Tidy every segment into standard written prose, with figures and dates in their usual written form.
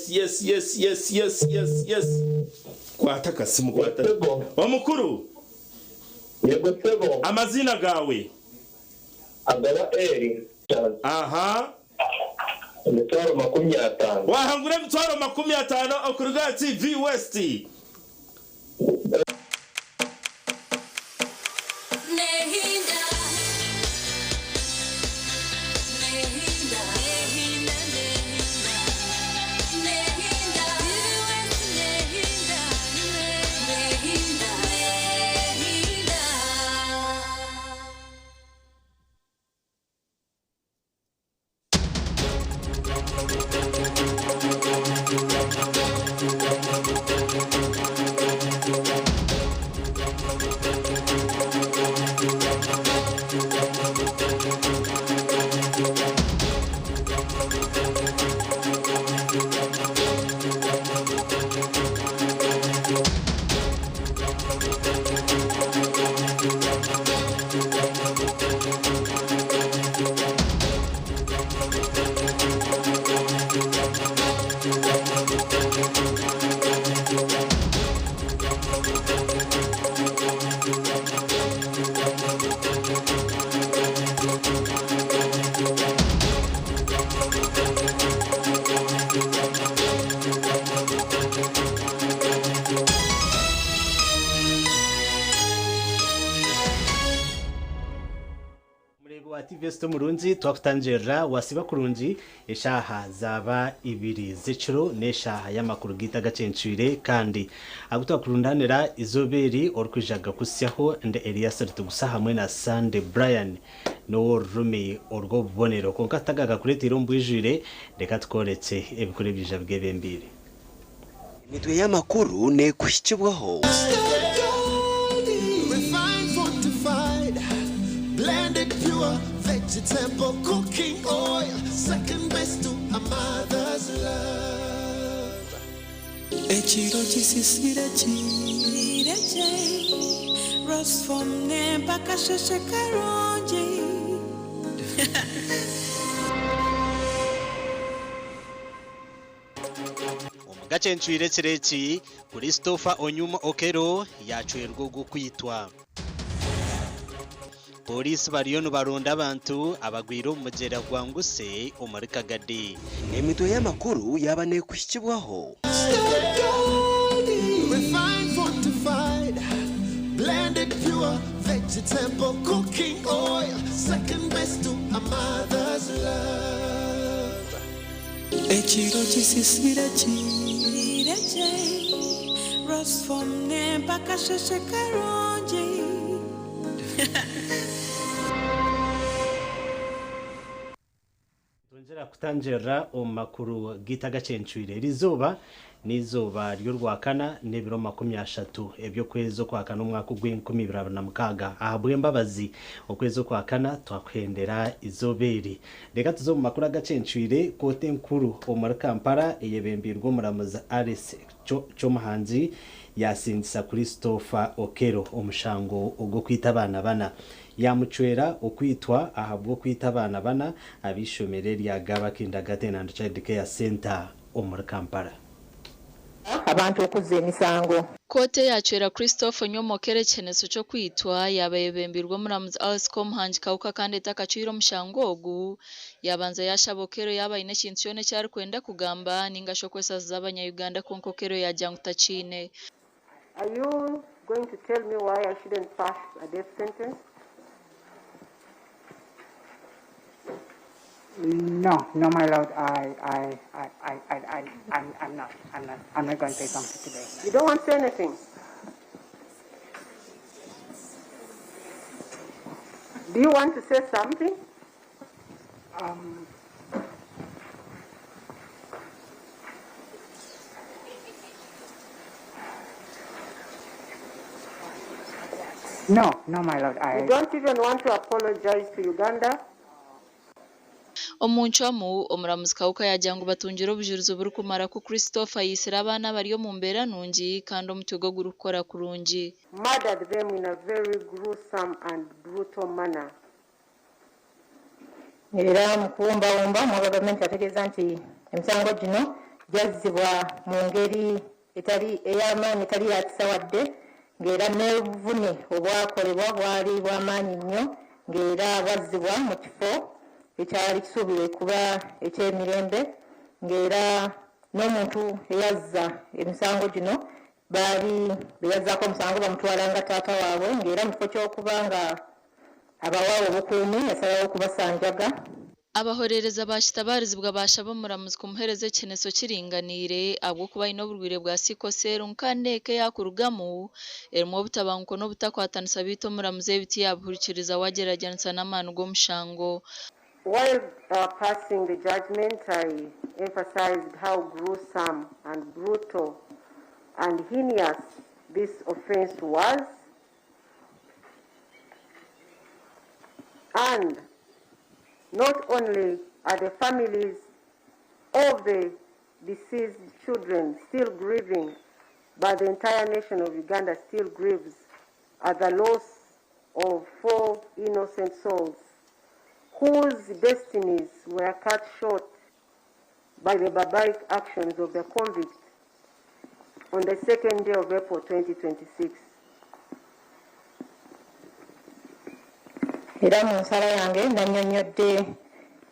Yes yes yes yes yes yes yes Kwata akasimu kwata. Sebo. Omukuru. Yego sebo. Amaziina gaawe? Agaba Eli. Aha. Emitwaro 50. Wahangura emitwaro 50 okuruga aha TV West. Omureebi wa TV City omurungi twakutangirira wasiiba kurungi eshaaha zaaba ibiri z'ekiro n'eshaaha y'amakuru gaitu agacencwire kandi agu twakurundaanira eizooba eri orikwija kugakuhitsyaho ndi Elias Ritugusa hamwe na Sunday Brian n'ow'orurimi orw'obubonero kwonka tutagakakureeteire omu bwijwire reka tukworekye ebikuru ebiija byebembeire. Emitwe y'amakuru neekuhikibwaho. Refined, fortified, blended pure vegetable cooking oil, second best to a mother's love. Ekiro kisisire ki. Irekye, Rosform nempa akasheshe karungi. Omu gacencwire ekiro eki, Christopher Onyum Okello yaacwerwa ogw'okwitwa. Pooriisi bariyo nibaronda abantu abagwire omu mugyera gwa Nguse omuri Kagadi. Emitwe y'amakuru yaaba neekuhikibwaho. Refined, fortified, blended pure vegetable cooking oil, second best to a mother's love. Ekiro kisisire ki. Irekye, Rosform nempa akasheshe karungi. Nitwongyera kutangirira omu makuru gaitu agacencwire. Eri izooba n'eizooba ry'orwakana n'ebiro 30 eby'okwezi okwakana omwaka ogw'enkumi ibiri abiri na mukaaga. Ahabw'embabazi, okwezi okwakana twakuhendera eizooba eri. Reka tuze omu makuru agacencwire. Kooti enkuru omuri Kampala eyebembeirwe omuramuzi Alice Kyomuhangi yaasingisa Christopher Okello omushango ogw'okwita abaana bana. Yaamucwera okwitwa ahabw'okwita abaana bana ab'eishomero erya Gaba Kindergarten and Child Care Centre omuri Kampala. Abantu okuzza emisango. Kooti eyaacwera Christopher Onyoma Okello ekiheneso ky'okwitwa yaaba eyebembeirwe omuramuzi Alice Komuhangi Khaukha kandi etakacwire omushango ogu, yaabanza yaashaba Okello yaaba aine ekintu kyona eki arikwenda kugamba ninga shi okwesasiza abanya-Uganda kwonka Okello yaagira ngu takiine. Are you going to tell me why I shouldn't pass a death sentence? No, no, my lord, I, I, I, I, I, I, I'm, I'm not, I'm not, I'm not going to say something today. You don't want to say anything? Do you want to say something? No, no, my lord, I... You don't even want to apologize to Uganda? Omu ncwamu, Omuramuzi Khaukha yaagira ngu batungire obujurizi burikumara ku Christopher yaitsire abaana abari omu mbeera nungi kandi omutwe gwe gurikukora kurungi. Murdered them in a very gruesome and brutal manner. Era mu kuwumbawumba omuwaabi wa gavumenti yategeeza nti emisango gino gyazzibwa mu ngeri etali ey'amaanyi etali ya kisa wadde ng'era n'obuvune obwakolebwa bwali bw'amaanyi nnyo ng'era bwazzibwa mu kifo ekyali kisuubirwa okuba eky'emirembe ng'era n'omuntu eyazza emisango gino baali beyazzaako omusango bamutwala nga taata waabwe ng'era mu kifo ky'okuba nga abawa obukuumi yasalawo okubasanjaga. Abahoreereza baakitabarizibwa baashaba omuramuzi kumuheereza ekiheneso kiringaniire ahabw'okuba aine oburwaire bwa sickle cell kandi eka ei arikurugamu erimu obutabanguko n'obutakwatanisa beitu omuramuzi ebi tiyabihurikiriza waagyeragyeranisa n'amaani g'omushango. While passing the judgment, I emphasized how gruesome and brutal and heinous this offense was, and not only are the families of the deceased children still grieving, but the entire nation of Uganda still grieves at the loss of 4 innocent souls whose destinies were cut short by the barbaric actions of the convict on the 2nd day of April 2026. Era mu nsala yange nannyonnyodde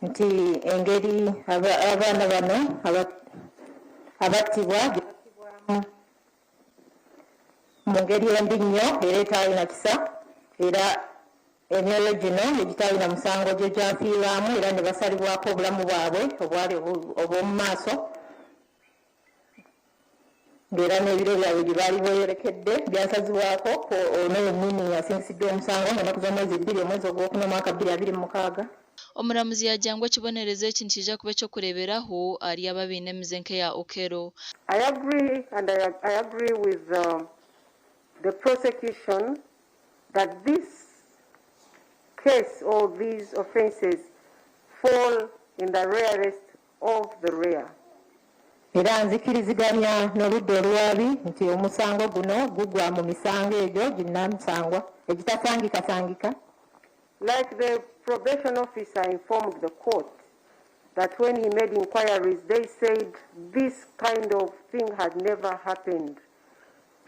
nti engeri abaana bano abattibwa gye battibwamu mu ngeri embi nnyo era etaalina kisa, era emyoyo gino egitalina musango gye gyafiirwamu era ne basalibwako obulamu bwabwe obwali obw'omu maaso, ng'era n'ebiro byabwe gye baali beeyolekedde byasazibwako ono yennyini asingisiddwa omusango ng'ennaku z'omwezi 2 omwezi ogwokuna omwaka bbiri abiri mu mukaaga. Omuramuzi yagira ngu ekibonerezo eki nikiija kuba eky'okureeberaho ahari abo abaine emize nk'eya Okello. I agree and I agree with the prosecution that this case or these offenses fall in the rarest of the rare. Era nzikiriziganya n'oludda oluwaabi nti omusango guno gugwa mu misango egyo ginnamusangwa egitasangikasangika. Like the probation officer informed the court that when he made inquiries, they said this kind of thing had never happened.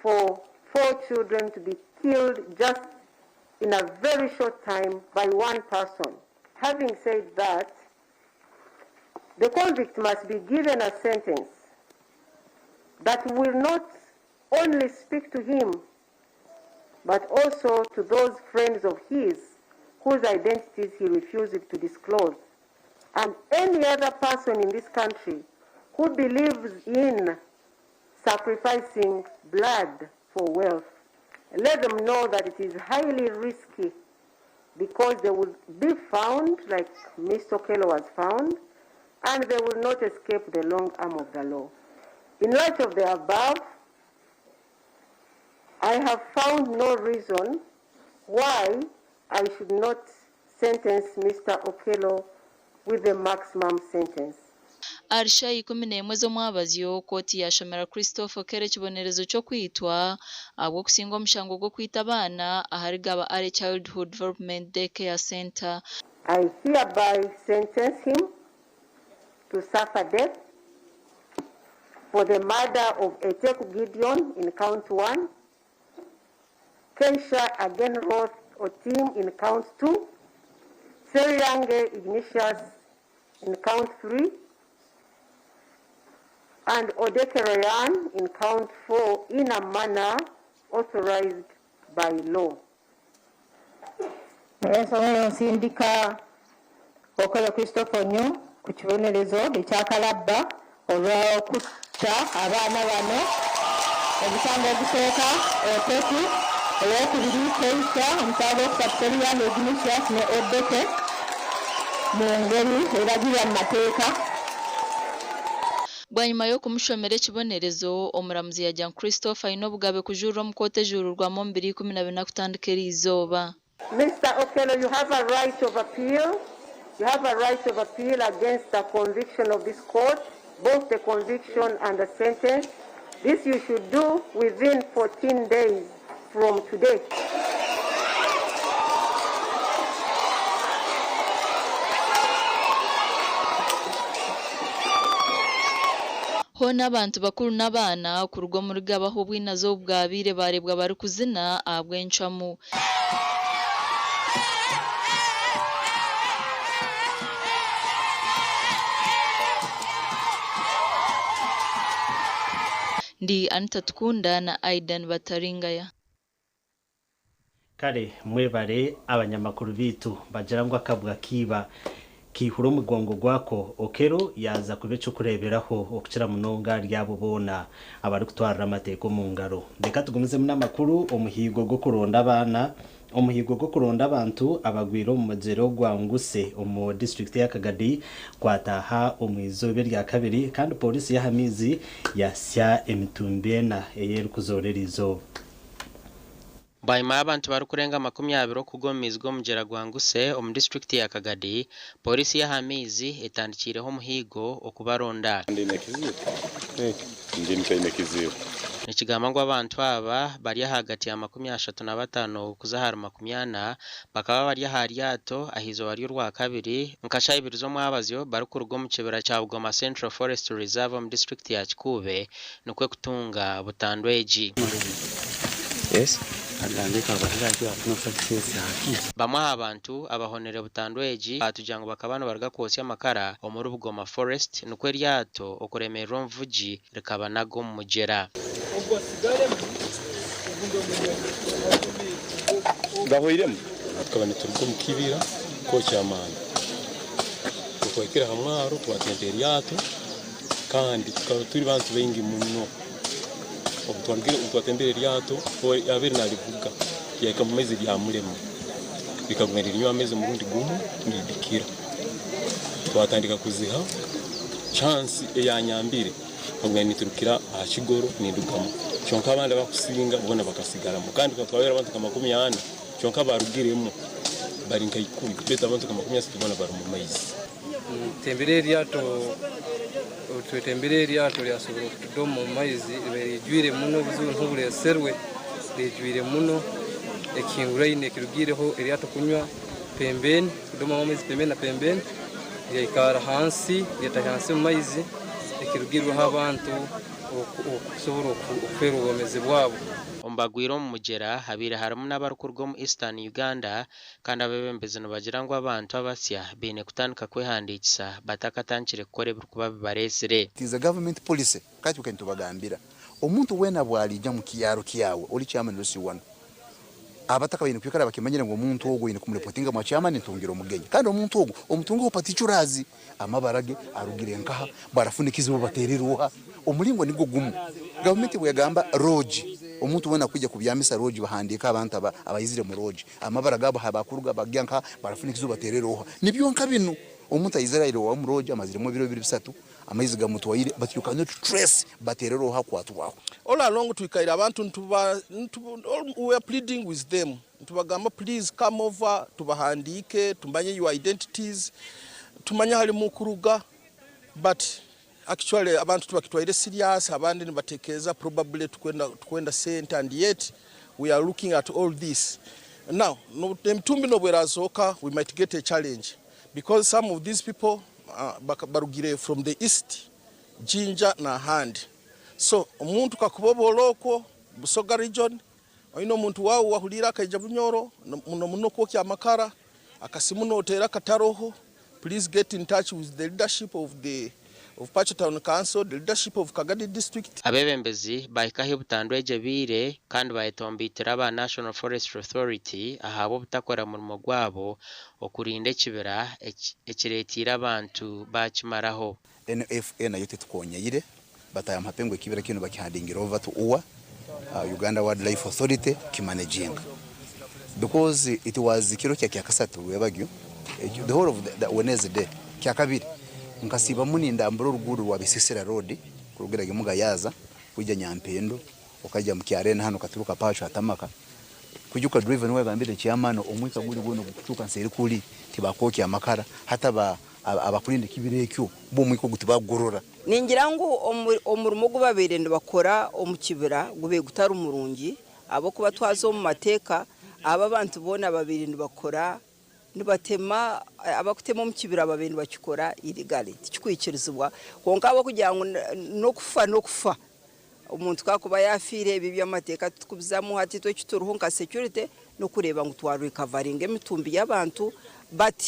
For 4 children to be killed just in a very short time by one person. Having said that, the convict must be given a sentence that will not only speak to him, but also to those friends of his whose identities he refused to disclose, and any other person in this country who believes in sacrificing blood for wealth. Let them know that it is highly risky because they will be found, like Mr. Okello was found, and they will not escape the long arm of the law. In light of the above, I have found no reason why I should not sentence Mr. Okello with the maximum sentence. Arisha 11 z'omwabazyo kooti yashomera Christopher Okello ekibonerezo ky'okwitwa ahabw'okusinga omushango gw'okwita abaana ahari Gaba Early Childhood Development Day Care Center. I hereby sentence him to suffer death for the murder of Eteku Gideon in count 1, Keisha Agenroth Otim in count 2, Seriange Ignatius in count 3, and Odeke Royan in count 4 in a manner authorized by law. Ensonga eyo nsindika Okello Christopher Onyum ku kibonerezo ekyakalabba olw'okutta abaana bano. Omusango ogusooka Oteku, owokubiri Keisha, omusango ogwokusatu Seriange Ignatius ne Odeke mu ngeri eragirwa mu mateeka. Bwanyuma y'okumushomera ekibonerezo, omuramuzi yagira ngu Christopher aine obugabe kujurira omu kooti ejurirwamu omu biro ikumi na bina kutandika eriizooba. Mr. Okello, you have a right of appeal. You have a right of appeal against the conviction of this court, both the conviction and the sentence. This you should do within 14 days from today. Hoona abantu bakuru n'abaana kuruga omuri Gaba ahu obwinazi obu bwabaire baareebwa barikuzina ahabw'encwamu. Ndi Anita Tukunda na Aidan Bataringaya. Kare mwebare abanyamakuru beitu bagira ngu akabwa kiiba kiihura omugongo gwako Okello yaaza kuba eky'okureeberaho okukira munonga ahari abo boona abarikutwarira amateeka omu ngaro. Reka tugumizemu n'amakuru omuhiigo gw'okuronda abaana Omuhiigo gw'okuronda abantu abagwire omu mugyera ogwa Nguse omu disiturikiti eya Kagadi gwataaha omu izooba eryakabiri kandi pooriisi y'aha maizi yahitsya emitumbi ena ei erikuzoora eriizooba. Bwanyima y'abantu barikurenga 20 okugwa omu maizi g'omugyera gwa Nguse omu disiturikiti ya Kagadi, Pooriisi y'aha maizi etandikiireho omuhiigo okubaronda. Nikigambwa ngu abantu aba bari ahagati ya 35 kuza ahari 40 bakaba bari aha ryato ah'eizooba ry'orwakabiri nka shaaha ibiri z'omwabazyo barikuruga omu kibira kya Bugoma Central Forest Reserve omu disiturikiti ya Kikuube nikwo kutunga butandu egi. Bamwe aha bantu abahonire butandu egi baatugira ngu bakaba nibaruga kwotsya amakara omuri Bugoma Forest nikwo eryato okuremeerera omuvugi rikabanaga omu mugyera. Tukaba nituruga omu kibira kwokya amanda. Obu twahikire aha mwaro twatemba eryato kandi tukaba turi bantu baingi muno. Obu twarugire obu twatembire eryato, owabaire narivuga yahika omu maizi ryamurema. Rikaguma nirinywa amaizi omurundi gumwe niridikira. Twatandika kuziha, chance eyanyambire nkaguma ninturukira aha kigoro nindugamu. Kyonka abandi abakusinga boona bakasigaramu. Kandi tukaba twabaire abantu nka 40 kyonka abarugiremu bari nka 10 beitu abantu nka 30 boona bari omu maizi. Ntembire eryato, obu twetembire eryato ryasobora okutudoma omu maizi ribaire riijwire muno obuzibu niho bureeserwe riijwire muno ekihinguraine ekirugiireho eryato kunywa pembeni kudomamu amaizi pembeni na pembeni ryaikara hansi ryataha hansi omu maizi ekirugirweho abantu okusobora okufeerwa obwomeezi bwabo. Omu bagwire omu mugyera habaire harimu n'abarikuruga omu Eastern Uganda kandi abeebembezi nibagira ngu abantu abasya baine kutandika kwehandiikisa batakatandikire kukora ebirikuba bibareetsire. It is a government policy kati itwe nitubagambira omuntu weena bwariija mu kyaro kyawe ori chairman LC1 abataka baine kwikara bakimanyire ngu omuntu ogu oine kumureportinga mwa chairman ntungire omugenyi kandi omuntu ogu omutungeho particulars amabara ge arugire nkaha bwarafuna ekizibu baterire oha omuringo nigwo gumu gavumenti bwegamba lodge omuntu weena kwija kubyamisa lodge bahandiika abantu abaizire mu lodge amabara gaabo ahabakuruga bagya nkaha barafuna ekizibu baterere oha nibyo nka binu omuntu aizire aire owawe mu lodge amaziremu ebiro bibiri bisatu Amaizi gamutwaire but you cannot trace baterera oha akwatwaho. All along twikaire abantu nituba we are pleading with them nitubagamba please come over tubahandiike tumanye your identities tumanye ahari mukuruga but actually abantu tibakitwaire serious abandi nibatekereza probably tukwenda sente and yet we are looking at all this now emitumbi nobwerazooka we might get a challenge because some of these people barugire from the east Jinja nahandi so omuntu kakuba oba okwo Busoga region oyine omuntu wawe owahuriire akaija Bunyoro muno muno kwokya amakara akasimu notera kataroho please get in touch with the leadership of the of Pacho town council the leadership of Kagadi district. Abeebembezi baahika ahi butandu egyo ebaire kandi baayetomboitera aba National Forestry Authority ahabw'obutakora murimo gwabo okurinda ekibira ekireeteire abantu baakimaraho. NFA nayo tetukonyeire batayampa ngu ekibira kinu bakihandingire over to UWA, Uganda Wildlife Authority, kimanejinga because it was kiro kya kyakasatu rwebagyo the whole of the Wednesday kyakabiri nkasiibamu nindambura oruguudo rwa Bisisira road kurugira kimwe Gayaza kwija Nyampendo Okaija mu kyaro eno hanu okaturuka Pacho atamaka kwija oka driver niwe yagambire chairman omwika guri gwona ogukuturuka nseeri kuri tibakwokya amakara hati aba abakurinda ekibira ekyo bo omwika ogu tibakugurora. Ningira ngu omurimo ogu babaire nibakora omu kibira gubaire gutari murungi ahabw'okuba twaza omu mateeka aba abantu boona babaire nibakora Nibatema, abakutema omu kibira babaire nibakikora illegally, tikikwikirizibwa kwonka ahabw'okugira ngu n'okufa n'okufa, omuntu ku akuba yaafiire ebi eby'amateeka titukubizamu hati itwe eki turiho nka security n'okureeba ngu twa recoveringa emitumbi y'abantu but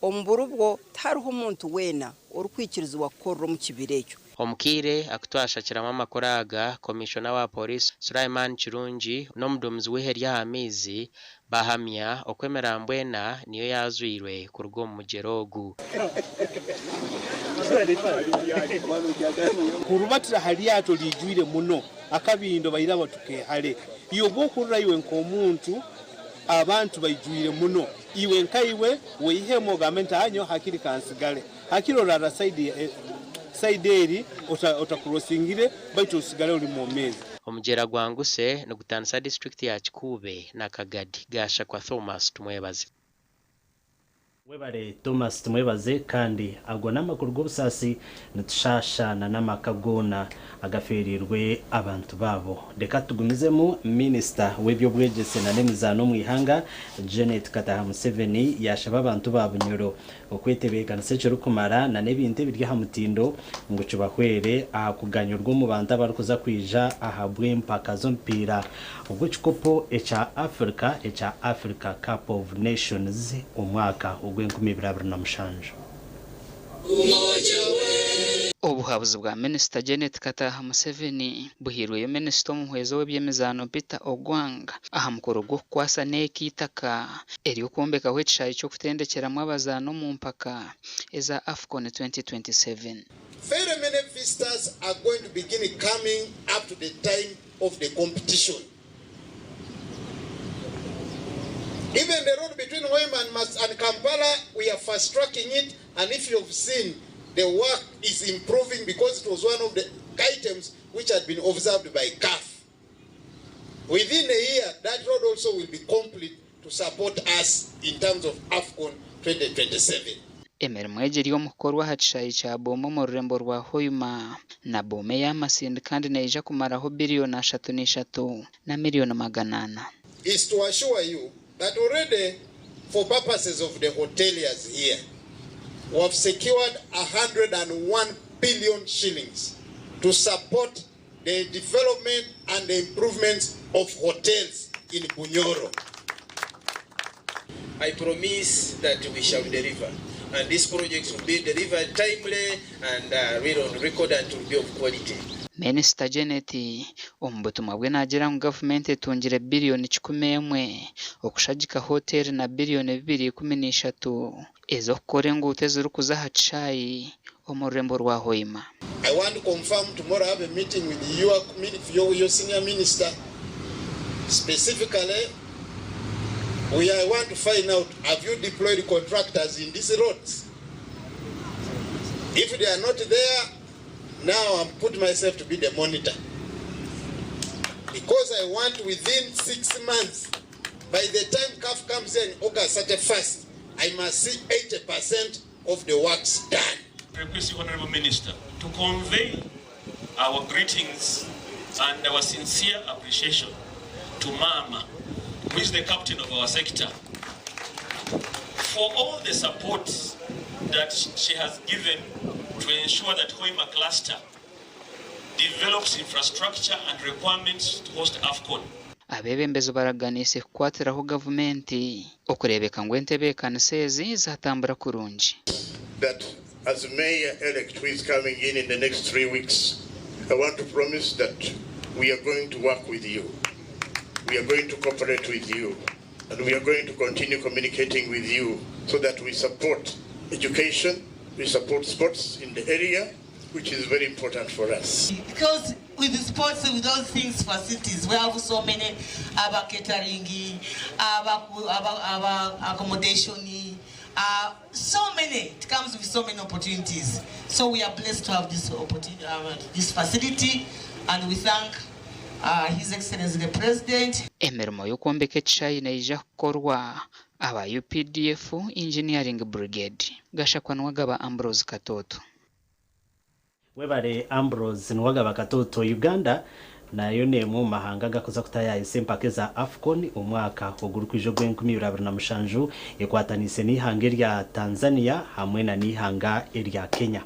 omu buri bwo tihariho muntu weena orikwikirizibwa kukorera omu kibira ekyo. Omu kaire aku twashakiramu amakuru aga, Komishona wa Pooriisi Sulaiman Kirungi n'omuduumizi w'eihe ry'aha maizi Bahamya oku emirambo ena niyo yaazwirwe kuruga omu mugyera ogu. Kurubatira aha ryato riijwire muno akabindo bairabo tukehare. Iwe obwokurora iwe nk'omuntu abantu baijwire muno iwe nkaiwe weihemu ogambe nti haa nyowe hakiri kansigale. Hakiri orara side side eri otakurosingire baitu osigale ori mwomeezi. Omugyera gwa Nguse nigutaanisa disiturikiti ya Kikuube na Kagadi. Gashakwa Thomas Tumwebaze. Webare Thomas Tumwebaze kandi ago n'amakuru g'obusaasi nitushaasha na n'amaka goona agafeereirwe abantu baabo. Reka tugumizemu, Minisita w'eby'obwegyese na n'emizaano omu ihanga Janet Kataha Museveni yaashaba abantu ba Bunyoro Okwetebeekanisa ekirikumara na n'ebintu ebiri aha mutindo ngu kibahwere aha kuganyurwa omu bantu abarikuza kwija ahabw'empaka z'omupiira gw'ekikopo ekya Africa ekya Africa Cup of Nations omwaka ogw'enkumi ibiri abiri na mushanju. Obuhabuzi bwa Minisita Janet Kataaha Museveni buhairweyo Minisita omuhwezi ow'eby'emizaano Peter Ogwang aha mukoro gw'okukwasa NEC eitaka ery'okwombekaho ekishaayi ky'okutendekyeramu abazaani omu mpaka eza AFCON 2027. Very many visitors are going to begin coming up to the time of the competition. Even the road between Hoima and, Mas and Kampala, we are fast tracking it, and if you've seen, the work is improving because it was one of the items which had been observed by CAF. Within a year, that road also will be complete to support us in terms of AFCON 2027. Emirimo egi eri omu kukorwa aha kishaayi kya Booma omu rurembo rwa Hoima na Booma eya Masindi kandi neija kumaraho biriyoni 33 na miriyoni 400. Is to assure you that already for purposes of the hoteliers here, we have secured 101 billion shillings to support the development and the improvements of hotels in Bunyoro. I promise that we shall deliver and this project will be delivered timely and uh, real on record and will be of quality. Minisita Janet omu butumwa bwe naagira ngu gavumenti etungire biriyoni 101 okushagika hoteeri na biriyoni 213 ez'okukora enguuto ezirikuza aha kishaayi omu rurembo rwa Hoima. I want to confirm tomorrow I have a meeting with your, your, your senior minister. Specifically, we I want to find out have you deployed contractors in these roads? If they are not there, now I'm put myself to be the monitor. Because I want within six months, by the time CAF comes in August 31st, I must see 80% of the works done. Request you, Honorable Minister, to convey our greetings and our sincere appreciation to Mama, who is the captain of our sector, for all the support that she has given to ensure that Hoima cluster develops infrastructure and requirements to host AFCON. Abeebembezi baraganiise kukwatiraho gavumenti okureebeka ngu entebeekanisa ezi zaatambura kurungi. That as mayor elect who is coming in in the next three weeks, I want to promise that we are going to work with you. We are going to cooperate with you. And we are going to continue communicating with you so that we support education, we support sports in the area, which is very important for us. Because with the sports, with those things, facilities, we have so many, our catering, our, our, our accommodation, so many. It comes with so many opportunities. So we are blessed to have this opportunity, this facility, and we thank His Excellency the President. Emirimo y'okwombeka ekishaayi neija kukorwa aba UPDF Engineering Brigade. Gashakwa Nuwagaba Ambrose Katooto. Webare Ambrose Nuwagaba Katooto. Uganda Nayo n'emwe omu mahanga agakuza kutayaayisa empaka eza AFCON omwaka ogurikwija ogw'enkumi ibiri abiri na mushanju ekwataniise n'eihanga erya Tanzania hamwe na n'eihanga erya Kenya.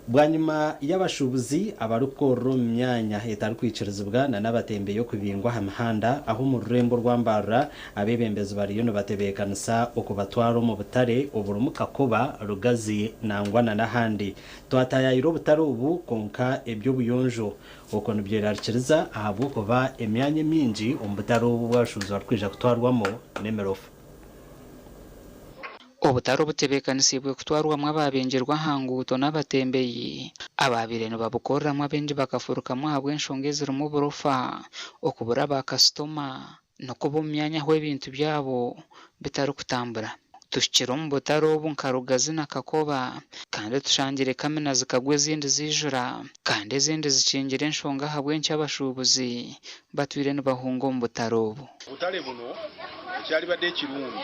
Bwanyima y'abashuubuzi abarikukorera omu myanya etarikwikirizibwa na n'abatembeyi okubingwa aha mihanda aho omu rurembo orwa Mbarara, abeebembezi bariyo nibatebeekanisa okubatwara omu butare oburimu Kakoba, Lugazi nangwa na n'ahandi. Twataayaayire obutare obu kwonka eby'obuyonjo okwo nibyerarikiriza ahabw'okuba emyanya emingi omu butare obu obw'abashuubuzi barikwija kutwarwamu n'emirofa. Obutare obutebeekanisiibwe kutwarwamu abaabingirwe aha nguuto n'abatembeyi abaabaire nibabukoreramu abaingi bakafurukamu ahabw'enshonga ezirimu oburofa, okubura baakasitoma n'okuba omu myanya ahu ebintu byabo bitarikutambura. Tuhikire omu butare obu nka Rugazi na Kakoba kandi tushangire kamina zikagwa ezindi ziijura kandi ezindi zikingire enshonga ahabw'enki abashuubuzi batwire nibahunga omu butare obu. Obutare buno ekyalibadde ekirungi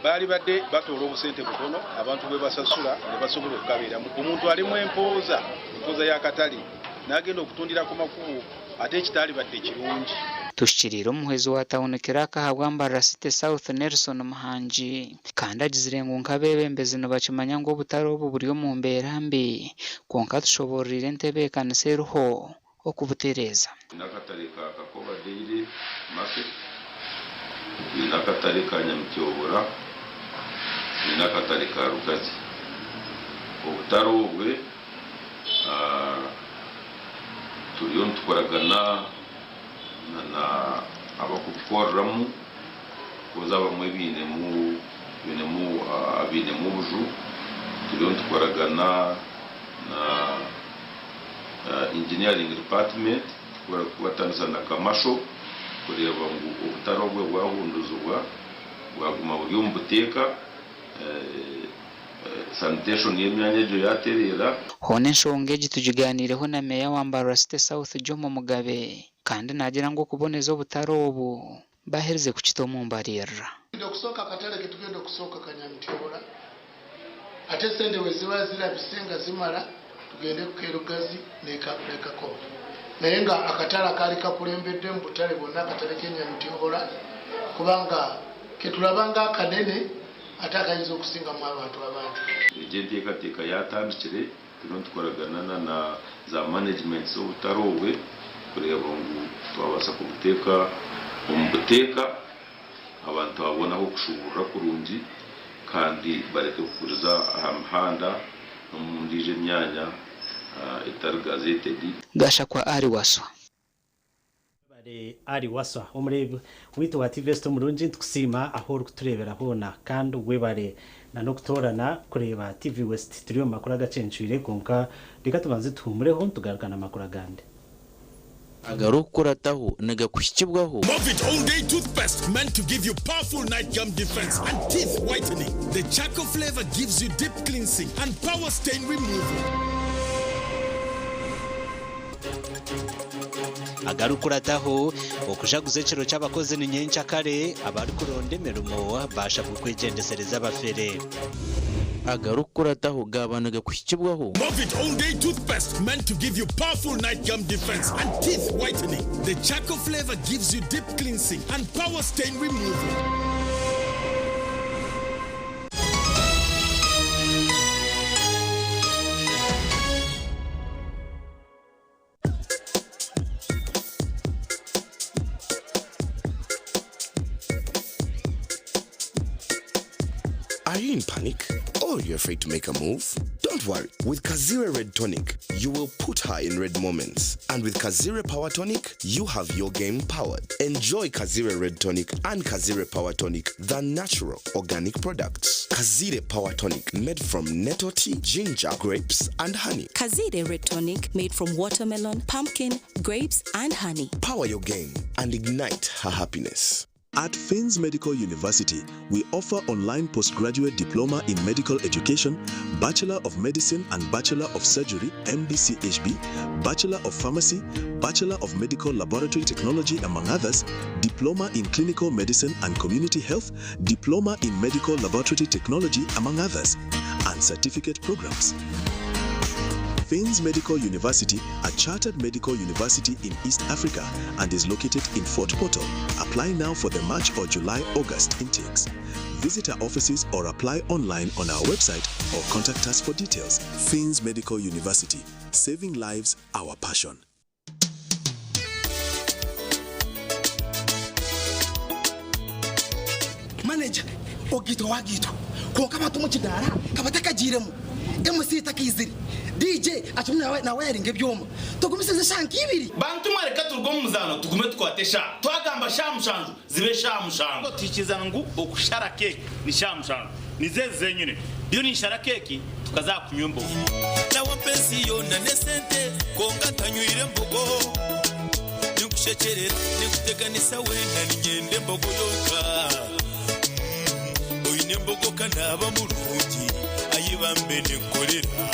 baalibadde batoola obusente butono abantu bwebasasula nebasobola okukabeeramu. Omuntu alemwa empooza, empooza y'akatale nagenda okutundira ku makubo ate ekitaalibadde kirungi. Tuhikiriire omuhwezi wa tauni kiraaka ahabwa Mbarara City South Nelson Muhangi kandi agizire ngu nk'abeebembezi nibakimanya ngu obutare obu buri omu mbeera mbi kwonka tushoboororeire entebeekanisa eriho okubutereeza. Twine akatare ka Kakoba Daily Market, twine akatare ka Nyamityobora, twine akatare ka Rugazi. Obutare obwe turiyo nitukoragana na abarikubukoreramu koz abamwe bainemu abainemu obuju, turiyo nitukoragana na Engineering Department kubatanisa na Kamasho kureeba ngu obutare obwe bwahunduzibwa bwaguma buri omu buteeka, sanitation y'emyanya egyo yatereera. Hoona enshonga egi tugigaaniireho na Meeya wa Mbarara City South Jomo Mugabe kandi naagira ngu okuboneza obutare obu baherize kukita omu mbaririra. Tugenda okusooka akatale ketugenda okusooka Kanyamityobora ate sente bweziba zirabise nga zimara tugende ku Kerugazi ne Kakoba naye nga akatale akaali kakulembedde mu butale bwonna akatale ke Nyamityobora kubanga ketulaba nga akanene ate akayinza okusingamu abantu abangi. Egyo enteekateeka yaatandikire Turiyo nitukoragana na na za management z'obutare obwe kureeba ngu twabaasa kubuteeka omu buteeka, abantu babone ah'okushuuburira kurungi kandi bareke kuguriza aha mihanda n'omu ndiijo emyanya etari gazetted. Gashakwa Ali Waswa. Webare Ali Waswa omureebi waitu wa TV West omurungi nitukusiima ahu orikutureebera hoona kandi webare na n'okutoorana kureeba TV West. Turi omu makuru agacencwire kwonka reka tubanze tuhumureho nitugaruka n'amakuru agandi. Agarikukurataho nigakuhikibwaho. Movit All Day Toothpaste meant to give you powerful night gum defense and teeth whitening. The charcoal flavor gives you deep cleansing and power stain removal. Agarikukurataho, okujaguza ekiro ky'abakozi ni nyencakare, abarikuronda emirimo baashabwa kwegyendesereza abafere. Agarikukurataho gaaba nigakuhikibwaho. Movit All Day Toothpaste meant to give you powerful night gum defense and teeth whitening. The charcoal flavor gives you deep cleansing and power stain removal. Are you in panic? Or you're afraid to make a move? Don't worry. With Kazire Red Tonic, you will put her in red moments. And with Kazire Power Tonic, you have your game powered. Enjoy Kazire Red Tonic and Kazire Power Tonic, the natural organic products. Kazire Power Tonic, made from nettle tea, ginger, grapes, and honey. Kazire Red Tonic, made from watermelon, pumpkin, grapes, and honey. Power your game and ignite her happiness. At Finns Medical University, we offer online postgraduate diploma in medical education, Bachelor of Medicine and Bachelor of Surgery, MBCHB, Bachelor of Pharmacy, Bachelor of Medical Laboratory Technology, among others, Diploma in Clinical Medicine and Community Health, Diploma in Medical Laboratory Technology, among others, and certificate programs. Fins Medical University, a chartered medical university in East Africa and is located in Fort Portal. Apply now for the March or July August intakes. Visit our offices or apply online on our website or contact us for details. Fins Medical University, saving lives, our passion. Manager, ogaitwa wagaitwa kwonka abantu omu kidaara kabatakagiiremu, MC takaizire, DJ akirimu nawayaringa ebyoma, tugumisirize eshaaha nka ibiri. Bantu mwe reka turuge omu muzaano tugume tukwate eshaaha. Twagamba shaaha mushanju zibe eshaaha mushanju. Tuhikirizana ngu okushara keeki ni shaaha mushanju. Nizo ezi zenyine. Ndiyo ninshara keeki tukaza aha kunywa embogo. Nawe mpa ensi yoona n'esente kwonka ntanywire mbogo. Ninkushekyerera, ninkuteganisa weena niinyenda embogo yonka. Oine embogo ka naaba murungi, ai bambe ninkukorera.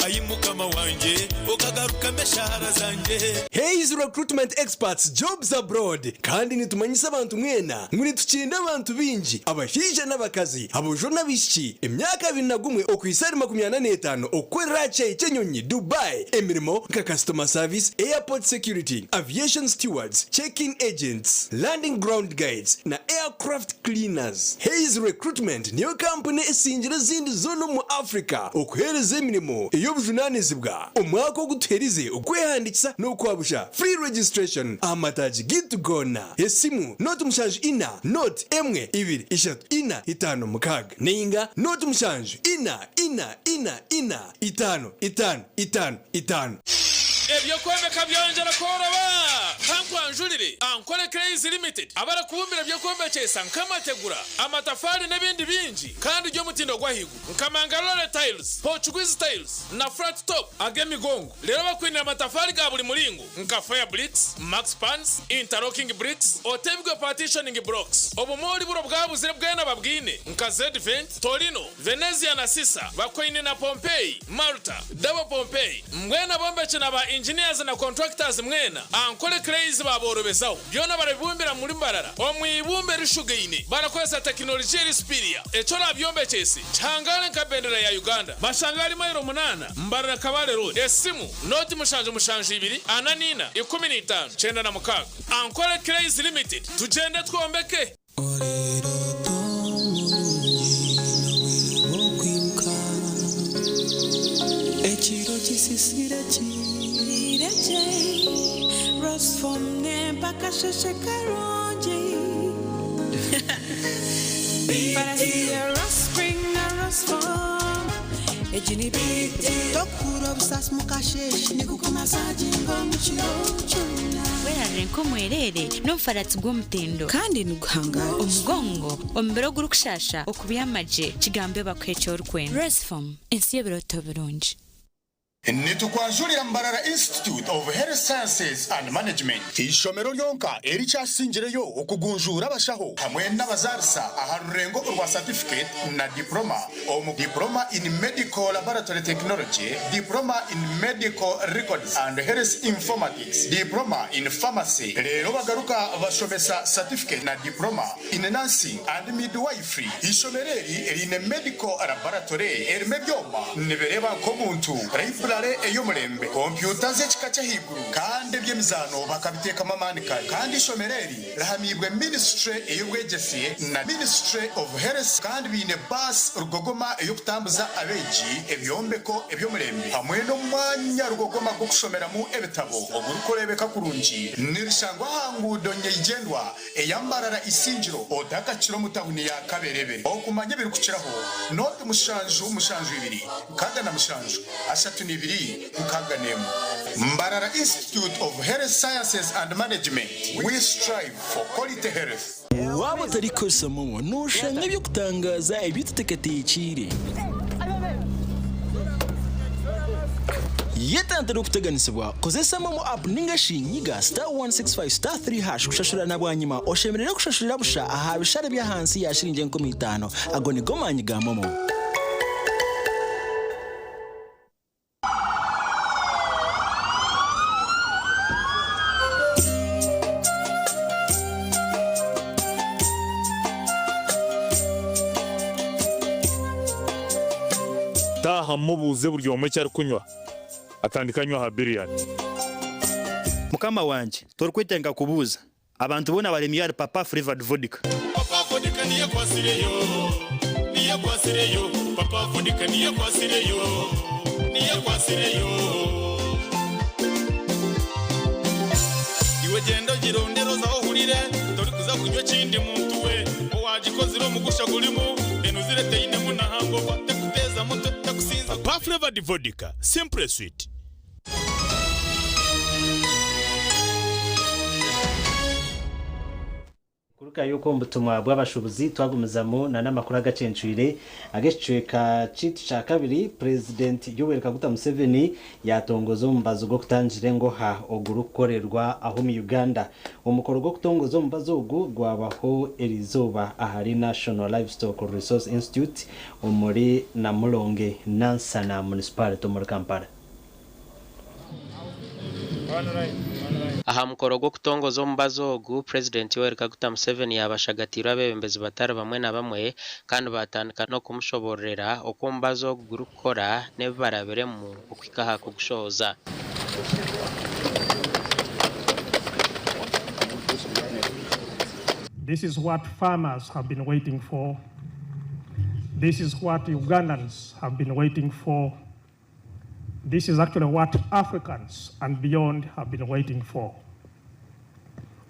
Ai Mukama wangye, okagarukamu eshaara zangye. Hays Recruitment Experts Jobs Abroad Kandi nitumanyisa abantu mwena ngu nitukinda abantu baingi, abashaija n'abakazi, aboojo n'abaishiki, emyaka 21 okuhitsya ahari 45 okukorera aha kishaayi ky'enyonyi Dubai emirimo nka Customer Service, Airport Security, Aviation Stewards, Check-in Agents, Landing Ground Guides na Aircraft Cleaners. Hays Recruitment niyo kampuni esingire ezindi zoona omu Africa okuheereza emirimo ey'obujunaanizibwa. Omwaka ogu tuherize okwehandiikisa n'okwabusha, free registration, aha mataagi gaitu goona. Esimu, 074 0 1 2 3 4 5 6 nainga 0 7 4 4 4 4 5 5 5 5. Eby'okwombeka byongyera kworoba! Kankwanjurire Ankole Clays Limited abarikubumbira eby'okwombekyesa nk'amategura, amatafaari n'ebindi bingi kandi by'omutindo gw'ahaiguru nka Mangalore Tiles, Portuguese Tiles na Flat Top ag'emigongo. Reero bakwinire amatafaari ga buri muringo nka Fire Bricks, Max Pans, Interlocking Bricks, Otebigwe Partitioning Blocks. Obumoori buri obwabuzire bwena babwine nka Zedvent, Torino, Venezia na Sisa bakwaine na Pompeii, Malta, Double Pompeii. Mbwenu abombeki na ba engineers na contractors mwena, Ankole Clays baaborobezaho. Byona barabibumbira muri Mbarara omu ibumba erishugaine barakozesa tekinologiya eri superior. Eki orabyombekyese kihangare nka bendera ya Uganda. Bashanga ahari mailo munaana Mbarara Kabale Road. Esimu, 0 7 7 2 44 15 96. Ankole Clays Limited, tugyende twombeke! Ekiro kisisire kiire gye Rosform nempa akasheshe karungi Farasi ya Rospring na Rosform Egi ni big deal Tokuhurira obusaasi mukasheshe Nigukumasaginga omu kiro kyona. Werarire nk'omwereere n'omufaratsi gw'omutindo. Kandi niguhangaara. Omugongo, omubiri ogurikushaasha, okubyama gye, kigambe bakuhe eki orikwenda. Rosform, ensi y'ebirooto birungi. Nitukwanjurira Mbarara Institute of Health Sciences and Management, eishomero ryonka erikyasingireyo okugunjuura abashaho hamwe n'abazaarisa aha rurengo orwa Certificate na Diploma omu Diploma in Medical Laboratory Technology, Diploma in Medical Records and Health Informatics, Diploma in Pharmacy reero bagaruka bashomesa Certificate na Diploma in Nursing and Midwifery. Eishomero eri riine Medical Laboratory erimu ebyoma nibireeba nk'omuntu, Library ey'omurembe, kompyuta z'ekika ky'ahaiguru kandi eby'emizaano bakabiteekamu amaani kare. Kandi eishomero eri Rihamiibwe Minisitule ey'Obwegyese na Ministry of Health kandi baine baasi rugogoma ey'okutambuza abeegi, ebyombeko eby'omurembe hamwe n'omwanya rugogoma gw'okushomeramu ebitabo ogurikureebeka kurungi. Nirishangwa aha nguudo nyeigyendwa eya Mbarara Isingiro otakakira omu tawuni ya Kaberebere. Okumanya ebirikukiraho, 0 7 7 2 67 32 61. Mbarara Institute of Health Sciences and Management, we strive for quality health. Waaba otarikukozesa MoMo, nooshanga eby'okutangaaza ebi otateekateekiire. Yetantare okuteganisibwa, kozesa MoMo app ninga shi nyiga *165*3# kushashura na bwanyima oshemererwe kushashurira busha aha bishare by'ahansi ya shiringi 5,000. Ago nigo maanyi ga MoMo. Taaha Ataaha amubuuze buri omwe eki arikunywa, atandika anywa aha biryani. Mukama wangye, torikwetenga kubuuza. Abantu boona baremire ahari Papa Flavored Vodka. Papa Vodka niyo ekwasireyo, niyo ekwasireyo, Papa Vodka niyo ekwasireyo, niyo ekwasireyo. Iwe gyenda ogirondere oze ohurire, torikuza kunywa ekindi muntu we. Owagikozire omugusha gurimu, enuzire teinemu na hangover, tekuteeza mutwe, tekusinza. Papa Flavored Vodka, simply sweet. Kurugayo okwo omu butumwa bw'abashuubuzi twagumizamu na n'amakuru agacencwire ag'ekicweka kyaitu kya kabiri, Purezidenti Yoweri Kaguta Museveni yaatongoza omubazi gw'okutangira engoha ogurikukorerwa aha omu Uganda. Omukoro gw'okutongoza omubazi ogu gwabaho eriizooba ahari National Livestock Resource Institute omuri Namulonge, Nansana Municipality omuri Kampala. Aha mukoro gw'okutongoza omubazi ogu, Purezidenti Yoweri Kaguta Museveni yaabashagatiirwe abeebembezi batari bamwe na bamwe kandi baatandika n'okumushobororera oku omubazi ogu gurikukora n'ebi barabiremu okuhika aha kugushohoza. This is what farmers have been waiting for. This is what Ugandans have been waiting for. This is actually what Africans and beyond have been waiting for.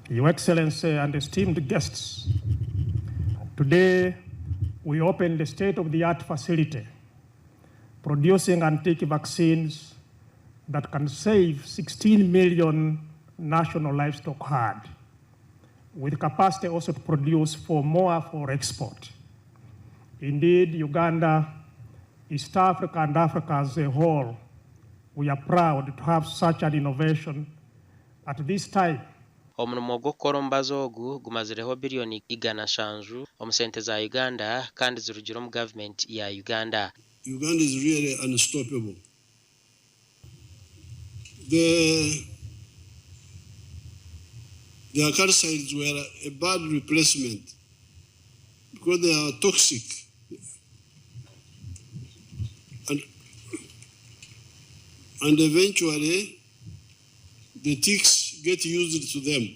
Your Excellency and esteemed guests, today we open the state-of-the-art facility producing antique vaccines that can save 16 million national livestock herd, with capacity also to produce for more for export. Indeed, Uganda, East Africa and Africa as a whole, we are proud to have such an innovation at this time. Omurimo gw'okukora omubazi ogu gumazireho biriyoni 700 omu sente za Uganda kandi zirugire omu gavumenti ya Uganda. Uganda is really unstoppable. The the acaricides were a bad replacement because they are toxic. And, and eventually the ticks get used to them.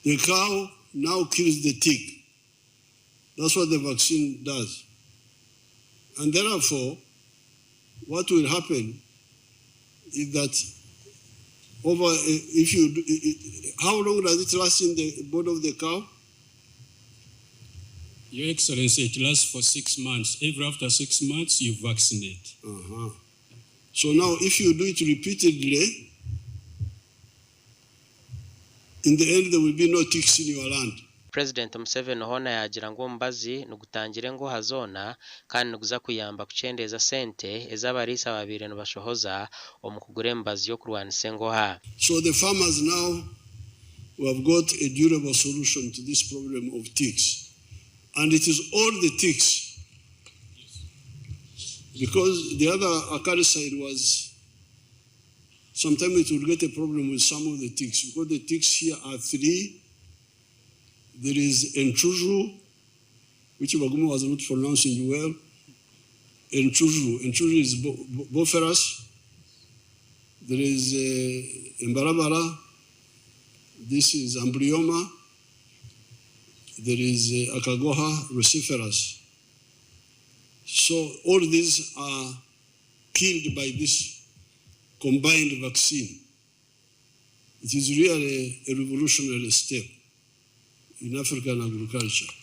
The cow now kills the tick. That's what the vaccine does. And therefore, what will happen is that over, if you, how long does it last in the body of the cow? Your Excellency, it lasts for 6 months. Every after 6 months, you vaccinate. So now, if you do it repeatedly, in the end, there will be no ticks in your land. Purezidenti Museveni hoona yaagira ngu omubazi nigutangira engoha zoona kandi niguza kuyamba kukyendeeza sente ezi abariisa babaire nibashohoza omu kugura emibazi y'okurwanisa engoha. So the farmers now we have got a durable solution to this problem of ticks. And it is all the ticks. Because the other acaricide was, sometimes it will get a problem with some of the ticks. Because the ticks here are three. There is Entruju, which Baguma was not pronouncing well. Entruju, Entruju is Boophorus. There is Mbarabara. This is Amblyomma. There is Akagoha rossiferus. So all these are killed by this combined vaccine. It is really a revolutionary step in African agriculture.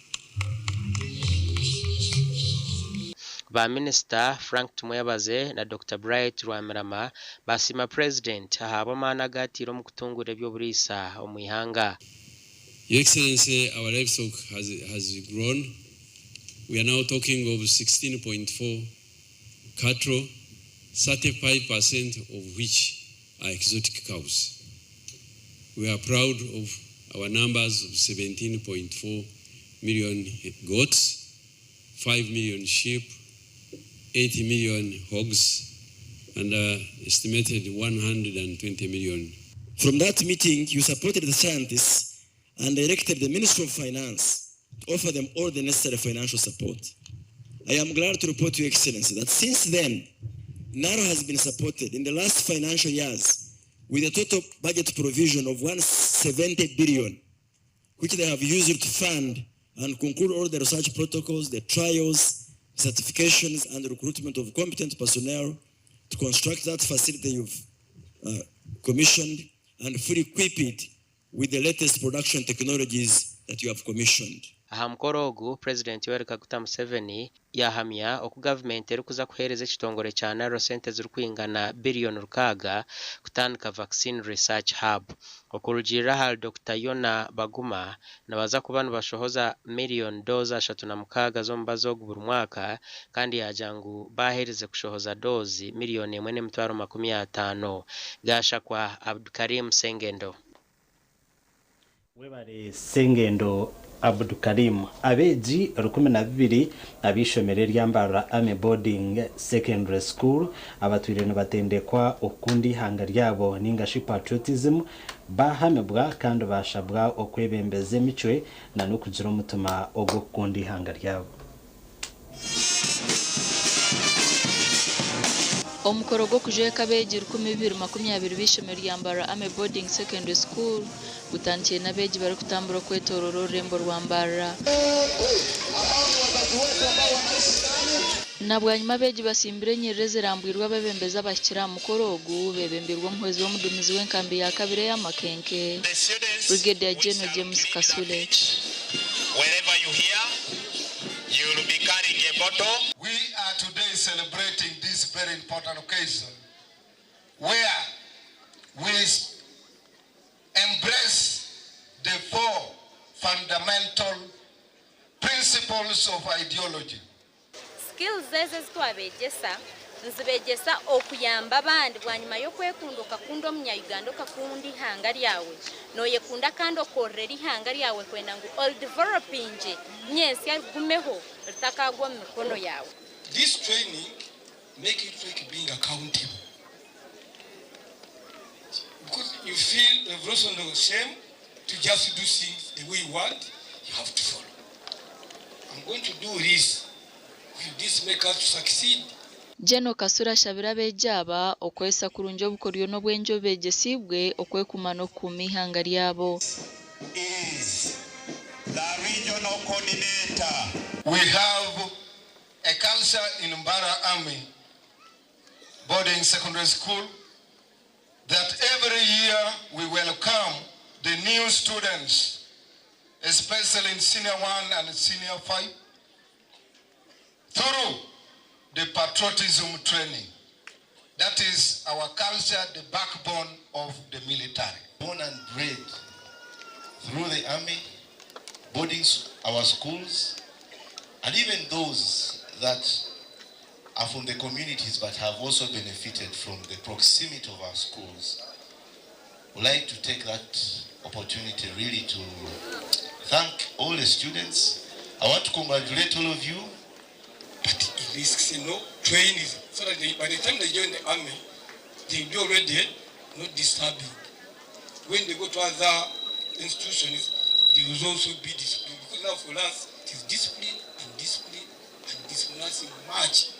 Ba minisita Frank Tumwebaze na Dokita Bright Rwamirama basiima Purezidenti ahabw'amaani agu ataire omu kutunguura eby'oburiisa omu ihanga. Your Excellency, our livestock has grown. We are now talking of 16.4 cattle, 35% of which are exotic cows. We are proud of our numbers of 17.4 million goats, 5 million sheep, 80 million hogs, and estimated 120 million. From that meeting, you supported the scientists and directed the Ministry of Finance to offer them all the necessary financial support. I am glad to report, Your Excellency, that since then, NARO has been supported in the last financial years with a total budget provision of 170 billion, which they have used to fund and conclude all the research protocols, the trials, certifications, and the recruitment of competent personnel to construct that facility you've commissioned and fully equip it with the latest production technologies that you have commissioned. Aha mukoro ogu, Purezidenti Yoweri Kaguta Museveni yaahamya oku gavumenti erikuza kuheereza ekitongore kya NARO sente zirikwingana biriyoni rukaaga kutandika Vaccine Research Hub. Okurugiirira ahari Dokita Yona Baguma, nibaza kuba nibashohoza miriyoni doozi 36 z'omubazi ogu buri mwaka kandi yaagira ngu baaherize kushohoza doozi miriyoni emwe n'emitwaro 50. Gashakwa Abdukarim Sengendo. Webare Sengendo Abdukarim. Abeegi 12 ab'eishomero erya Mbarara Army Boarding Secondary School abatwire nibatendekwa okukunda eihanga ryabo ningashi patriotism bahamibwa kandi bashabwa okwebembeza emicwe na n'okugira omutima ogw'okukunda eihanga ryabo. Omukoro gw'okujweka abeegi 1220 b'eishomero rya Mbarara Army Boarding Secondary School gutandikire n'abeegi barikutambura okwetorora orurembo rwa Mbarara. Na bwanyima abeegi basimbire enyiriri ezirambwirwe abeebembezi abahikire aha mukoro ogu bebembirwe omuhwezi w'omudumizi w'enkambi ya kabiri eya Makenke, Brigadier General James Kasule. Wherever you hear, you will be carrying a bottle. We are today celebrating this very important occasion where we embrace the four fundamental principles of ideology. Skills ezi ezitwabegyesa nizibegyesa okuyamba abandi bwanyima y'okwekunda okakunda omunya-Uganda okakunda ihanga ryawe noyekunda kandi okorera ihanga ryawe kwenda ngu oridevelopinge nyensi rigumeho ritakagwa omu mikono yawe. This training make it like being accountable. Because you feel revolutionary shame to just do things the way you want, you have to follow. I'm going to do this. Will this make us succeed? General Kasule ashabire abeegi aba okwesa kurungi obukoryo n'obwengye obu beegyesiibwe okwekuuma n'okukuuma eihanga ryabo. Is the regional coordinator. We have a culture in Mbarara Army Boarding Secondary School that every year we welcome the new students, especially in Senior 1 and Senior 5, through the patriotism training. That is our culture, the backbone of the military. Born and bred through the army, boarding our schools, and even those that are from the communities but have also benefited from the proximity of our schools. We'd like to take that opportunity really to thank all the students. I want to congratulate all of you. But it risks, training so that by the time they join the army, they will be already not disturbing. When they go to other institutions, they will also be disciplined. Because now for us, it is discipline and discipline and discipline, nothing much.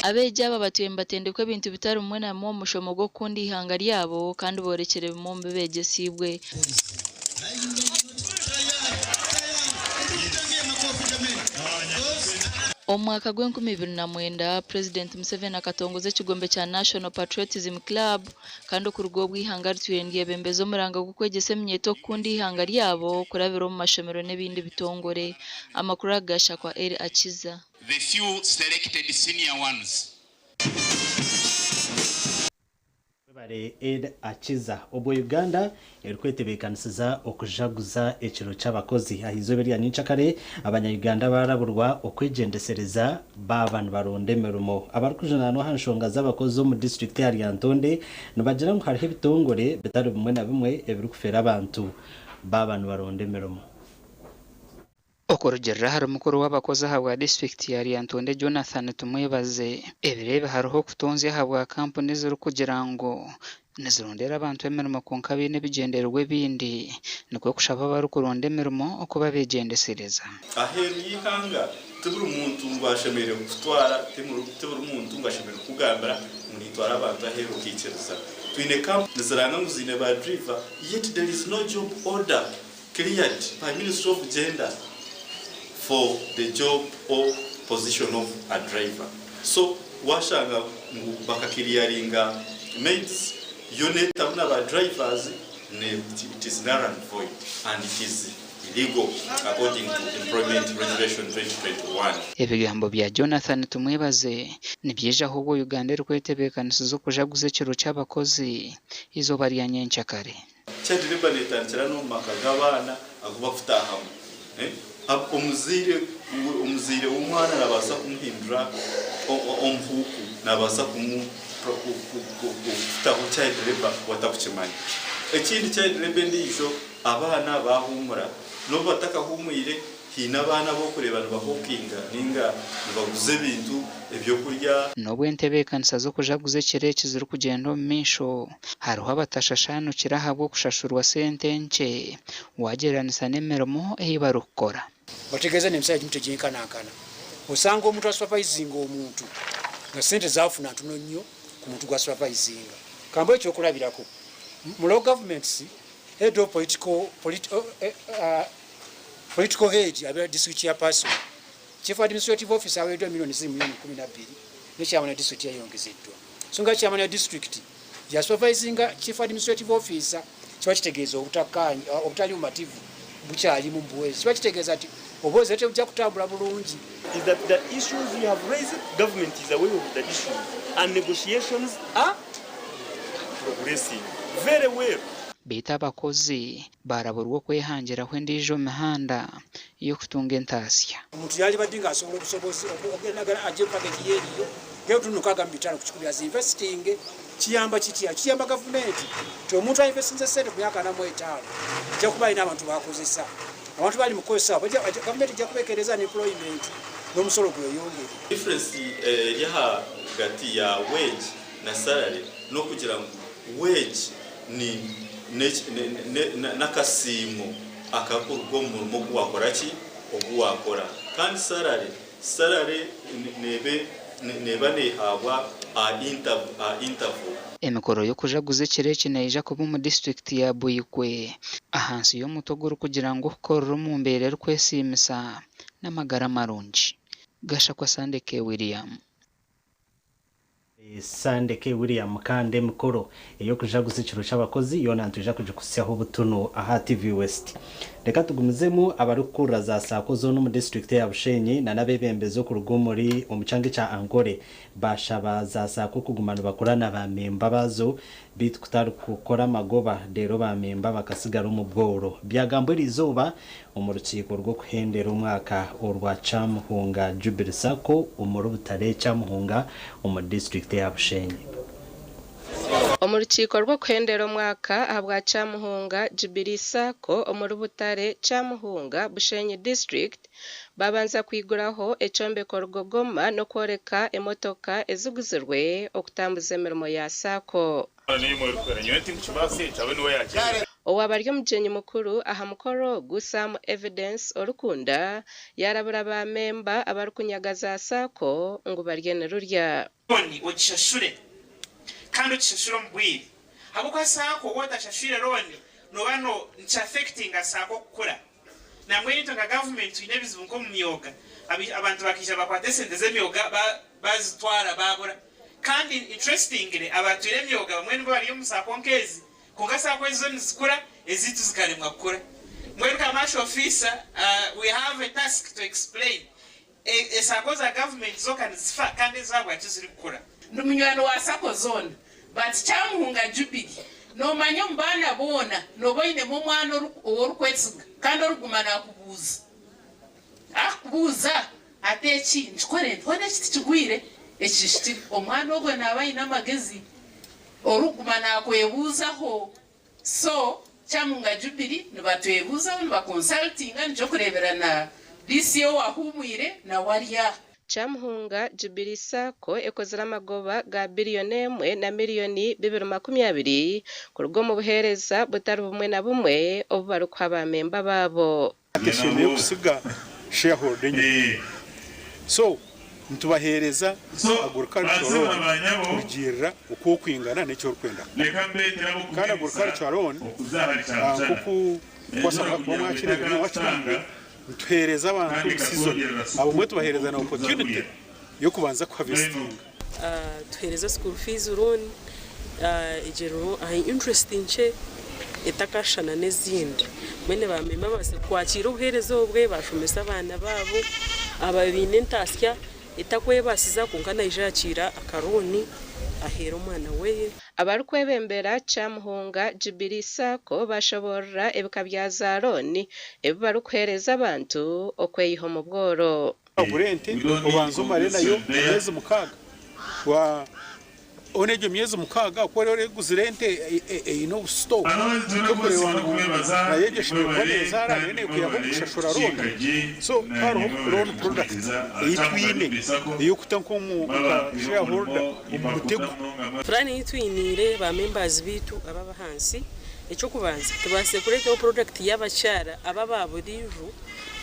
Abeegi aba batwire nibatendekwa ebintu bitari bimwe na bimwe omu mushomo gw'okukunda eihanga ryabo kandi boorekire bimwe omu bi beegyesiibwe. Omu mwaka gw'enkumi ibiri na mwenda, Purezidenti Museveni akatongoza ekigombe kya National Patriotism Club kandi okuruga obwo eihanga ritwire niryebembeza omuranga gw'okwegyesa eminyeeto okukunda eihanga ryabo kurabira omu mashomero n'ebindi bitongore. Amakuru aga gashakwa Elly Akiza. The few selected senior ones. Webare Ed Akiza. Obwo Uganda erikwetebeekanisiza okujaguza ekiro ky'abakozi aha izooba erya nyencakare, abanya-Uganda baraburwa okwegyendesereza baaba nibaronda emirimo. Abarikujunaanwa aha nshonga z'abakozi omu disiturikiti ya Lyantonde nibagira ngu hariho ebitongore bitari bimwe na bimwe ebirikufeera abantu baaba nibaronda emirimo. Okurugiirira ahari mukuru w'abakozi ahabwa disiturikiti ya Lyantonde Jonathan Tumwebaze, ebiro ebi hariho okutonzya ahabwa kampuni ezirikugira ngu Nizirondera abantu emirimo kwonka baine ebigyendererwa ebindi, nikwo kushaba abarikuronda emirimo okuba abegyendesereza. Aheeru y'eihanga, ti buri muntu ngu ashemereire kukutwara, ti buri muntu ngu ashemereire kukugambira ngu nitwara abantu aheeru okaikiriza. Twine kampuni niziranga ngu ziine ba driver yet there is no job order cleared by Ministry of Gender for the job or position of a driver. So washanga ngu bakakiriyaringa maids yo netamu na ba drivers it is null and void and it is illegal according to Employment Regulation 2021. Ebigambo bya Jonathan Tumwebaze nibyijaho obwo Uganda erikwetebeekanisiza okujaguza ekiro ky'abakozi eizooba rya nyenkyakare. Child labour netandikira n'omu maka g'abaana agu bakutaahamu. Omuzaire omuzaire w'omwana nabaasa kumuhindura omuhuuku, nabaasa kutaho child labour watakukimanya. Ekindi child labour endiijo abaana baahumura, n'obu batakahumwire Haine abaana abu orikureeba nibahokinga nainga nibaguza ebintu, ebyokurya. N'obu entebeekanisa z'okujaguza ekiro eki zirikugyenda omu maisho, hariho abatashashaanukire ahabw'okushashurwa sente nkye waagyeryanisa n'emirimo ei barikukora. Bategeeza n'emisaara egimu tegyenkanankana. Osanga omuntu asupavayizinga omuntu nga sente zafuna ntono nnyo ku muntu gwasupavayizinga. Kambawe ekyokulabirako, mu local governments, head of political, Political head abeera district chairperson, Chief Administrative Officer aweereddwa million ziri million 12 ne chairman wa district yayongezeddwa. So nga chairman wa district ya supervisinga Chief Administrative Officer kiba kitegeeza obutakkaanya obutali bumativu bukyalimu mu buweereza kiba kitegeeza nti obuweereza tebujja kutambula bulungi. Is that the issues you have raised, government is aware of the issues and negotiations are progressing very well. Beitu abakozi Baaraburwa okwehangiraho endiijo mihanda y'okutunga entaasya. Omuntu yalibadde nga asobola obusobozi okugenda agye package ye eriyo ng'ebitundu 65 ku kikumi azinvesitinge. Kiyamba kitya? Kiyamba gavumenti nti omuntu ainvestinze ssente ku myaka 45 ajja kuba alina abantu b'akozesa. Abantu bali mu kukozesa abo gavumenti ejja kubeekereza unemployment n'omusolo gweyongere. Difference eri ahagati ya wage na salary n'okugira ngu wage ni n'akasiimo akarikuruga omu murimo ogu waakora ki? Ogu waakora. Kandi sarare, sarare neeba neehaabwa aha interval. Emikoro y'okujaguza ekiro eki neija kuba omu disiturikiti ya Buikwe ahansi y'omutwe ogurikugira ngu okukorera omu mbeera erikwesiimisa n'amagara marungi. Gashakwa Sunday K. William. Sunday K. William Kandi emikoro ey'okujaguza ekiro ky'abakozi yoona nitwija kugikuhitsyaho butunu aha TV West. Reka tugumizemu abarikukurira za saako zoona omu disiturikiti eya Bushenyi na n'abeebembezi okuruga omuri omu kyanga ekya Ankole baashaba za saako kuguma nibakora na ba memba baazo beitu kutari kukora amagoba reero ba memba bakasigara omu bworo. Byagambwa eriizooba omu rukiiko rw'okuhendera omwaka orwa Kyamuhunga Jubilee Sacco omuri Butare Kyamuhunga omu disiturikiti eya Bushenyi. Omu rukiiko rw'okuhendera omwaka ahabwa Kyamuhunga Jubilee Sacco omuri Butare Kyamuhunga Bushenyi District babanza kwiguraho ekyombeko rugogoma n'okworeka emotoka eziguzirwe okutambuza emirimo ya Sacco. Owaaba ari omugyenyi mukuru aha mukoro ogu, Sam Evidence Orikunda, yaarabura ba memba abarikunyaga za Sacco ngu barye nirurya. Looni ogishashure kandi okishashure omu bwire ahabw'okuba Sacco waaba otashashwire looni nooba nikiaffectinga Sacco kukura. Nambwenu itwe nka gavumenti twine ebizibu nk'omu myoga, abantu bakaija bakwata esente z'emyoga bazitwara babura. Kandi interestingly abatwire emyoga bamwe nibo bari omu saako nk'ezi kwonka saako ezi zo nizikura ezaitu zikaremwa kukura. Mbwenu Commercial Officer we have a task to explain esaako za gavumenti zo ka nizifa kandi ezo ahabwaki zirikukura. Ndi munywani wa sacco zoona but Kyamuhunga Jubilee nomanya omu baana boona noba oinemu omwana ou orikwesiga kandi orikuguma nakubuuza. Akubuuza ati eki nkikore nti hoona eki tikigwire eki kiri omwana ogwo naaba aine amagezi orikuguma nakwebuuzaho so Kyamuhunga Jubilee nibatwebuuzaho niba consultinga nikyo okureebera na DCO owahumwire nawe ari aha. Kyamuhunga Jubilee Sacco ekozire amagoba ga biriyoni emwe na miriyoni 220 kuruga omu buheereza butari bumwe na bumwe obu barikuha ba memba baabo. Tushemereire kusiga shareholder enyima. So nitubaheereza agricultural loan kurugiirira oku orikwingana n'eki orikwenda kukora. Kandi agricultural loan nk'oku kubaasa kuba mwakireebire mwakimanyire, Nituheereza abantu omu season, abamwe tubaheereza na opportunity y'okubanza kuhavesitinga. Tuheereza school fees loan egyererwaho aha interest nkye etakashushana n'ezindi. Mbwenu ba memba babaase kwakiira obuheereza obwe bashomese abaana baabo, abaine entaasya etakwebaasiza kwonka naija yakiira aka loan aheere omwana we. Abarikwebembera Kyamuhunga Jubilee Sacco bashoboorora ebika bya za looni ebi barikuheereza abantu okweyiha omu bworo. Ogure ente obanze omare nayo emyezi mukaaga. Hoona egyo myezi mukaaga ku oriba origuzire ente eine obusito tokureeba ngu nayo egyo eshemereire kuba neezaara nayo neekuyamba omu kushashura looni. So hariho loan product ei twine ey'okuta nk'omu nka shareholder omu mutego. Puraani ei twiniire ba members baitu aba ab'ahansi, eky'okubanza tubaasize kureetaho product y'abakyara aba aba buriijo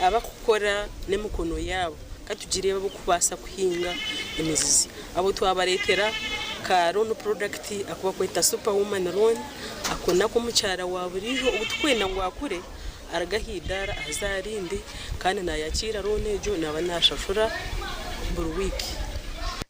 abakukora n'emikono yaabo ka tugireebe abarikubaasa kuhinga emizizi. Abo twabareetera ka loan product aku barikweta super woman loan, ako n'ak'omukyara wa buriijo ou turikwenda ngu akure aruge aha idaara aze aha rindi kandi naayakiira loan egyo naaba naashashura buri wiiki.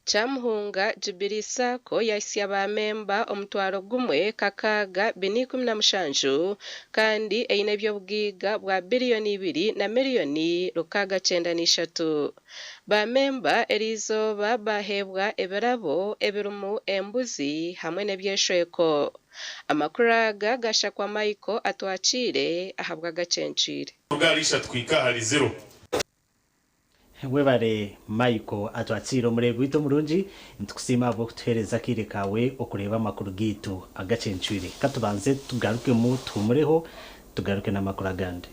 Kyamuhunga Jubilee Sacco yahitsya ba memba 16,417 kandi eine eby'obugaiga bwa biriyoni ibiri na miriyoni 693. Ba memba eriizooba baaheebwa ebirabo ebirimu embuzi hamwe n'ebyeshweko. Amakuru aga Gashakwa Michael atwakiire ahabw'agacencwire. Kuruga ahari ishatu kuhika ahari ziro. Webare Michael atwakiire omureebi waitu omurungi, nitukusiima ahabw'okutuheereza akaire kaawe okureeba amakuru gaitu agacencwire. Katubanze tugarukemu tuhumureho tugaruke n'amakuru agandi.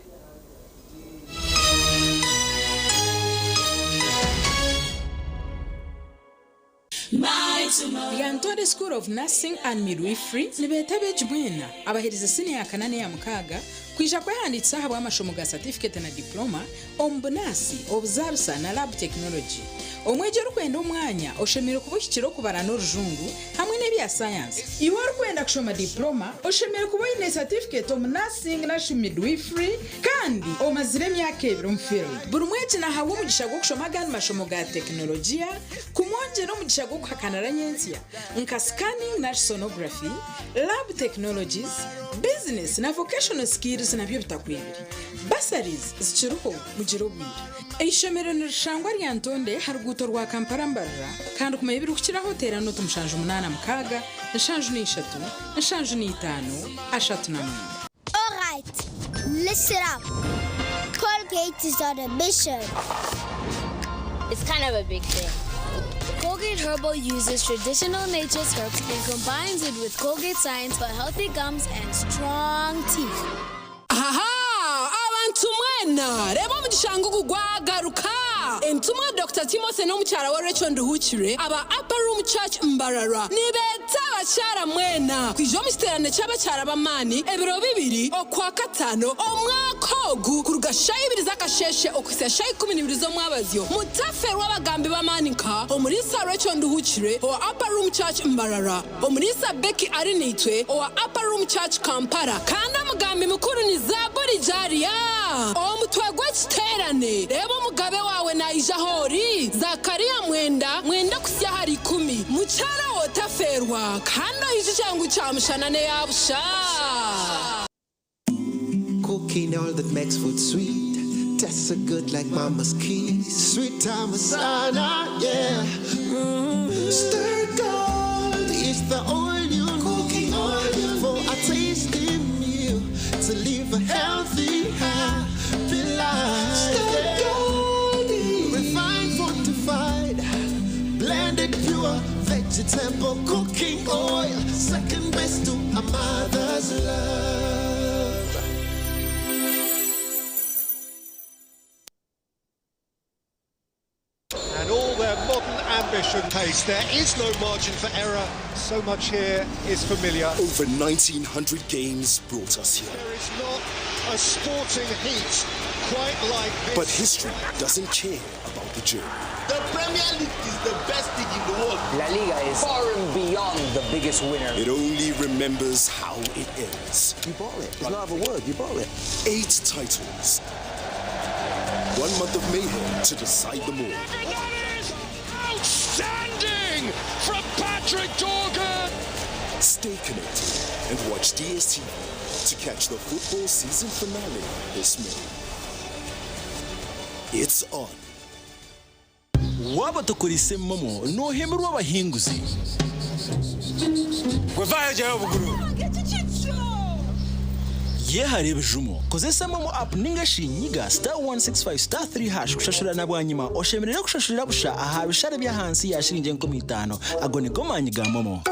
Lyantonde School of Nursing and Midwifery nibeeta abeegi mwena abaherize siniya ya kana n'eya mukaaga kwija kwehandiikisa ahabw'amashomo ga satifiketi na diploma omu bunaasi, obuzaarisa na lab technology. Omwegi orikwenda omwanya oshemereire kuba ohikire okubara n'orujungu hamwe n'ebya sayansi. Iwe orikwenda kushoma diploma oshemereire kuba oine satifiketi omu nursing narishi midwifery kandi omazire emyaka ebiri omu field. Buri mwegi nahabwa omugisha gw'okushoma agandi mashomo ga tekinologiya kumwongyera omugisha gw'okuhakanira nyentsya nka scanning nari sonography, lab technologies, business na vocational skills nabyo bitakwibire. Bursaries zikiriho mugire obwire. Eishomero nirishangwa Lyantonde aha ruguuto rwa Kampala Mbarara kandi kumanya ebirikukiraho teera nooti 7 86 3 75 39. Alright, listen up. Colgate is on a mission. It's kind of a big thing. Colgate Herbal uses traditional nature's herbs and combines it with Colgate science for healthy gums and strong teeth. Ahaha! Abantu mwena, reeba omugisha ngugu gwagaruka! Entumwa Dokita Timothy n'omukyara we Rachel Nduhukire aba Upper Room Church Mbarara nibeeta abakyara mwena kwija omu kiteerane ky'abakyara b'amaani ebiro bibiri Okwakataano omwaka ogu kuruga shaaha ibiri z'akasheeshe okuhitsya shaaha 12 z'omwabazyo. Mutaferwa abagambi b'amaani nka Omuriisa Rachel Nduhukire owa Upper Room Church Mbarara, Omuriisa Becky Arinaitwe owa Upper Room Church Kampala kandi omugambi mukuru ni Zaburi Jalia. Omutwe gw'ekiteerane, Reeba Omugabe waawe naija ahoori, Zakaria mwenda, mwenda kuhitsya ahari ikumi. Mukyara we otafeerwa kandi oijukye ngu kyamushana n'eya busha. Cooking all that makes food sweet. Tastes so good like mama's kiss. Sweet time sana, yeah. Stir gold is the oil you cooking oil for a tasty meal to live a healthy, happy life. Stir gold, refined, fortified, blended pure vegetable cooking oil. Second best to a mother's love. And all ambition pace. There is no margin for error. So much here is familiar. Over 1,900 games brought us here. There is not a sporting heat quite like this. But history doesn't care about the journey. The Premier League is the best league in the world. La Liga is far and beyond the biggest winner. It only remembers how it ends. You bought it. There's no other word. You bought it. Eight titles. One month of mayhem to decide them all. Outstanding from Patrick Dorgan! Stay connected and watch DSTV to catch the football season finale this May. It's on. Waaba tokoreise MoMo noohemerwa abahinguzi. Gwe gyayo obuguru. Yehare ebijumo. Kozesa MoMo app ninga shi nyiga *165*3# kushashura na bwanyima oshemerere kushashurira busha aha bishare by'ahansi ya shiringi 5000. Ago nigo maanyi ga MoMo.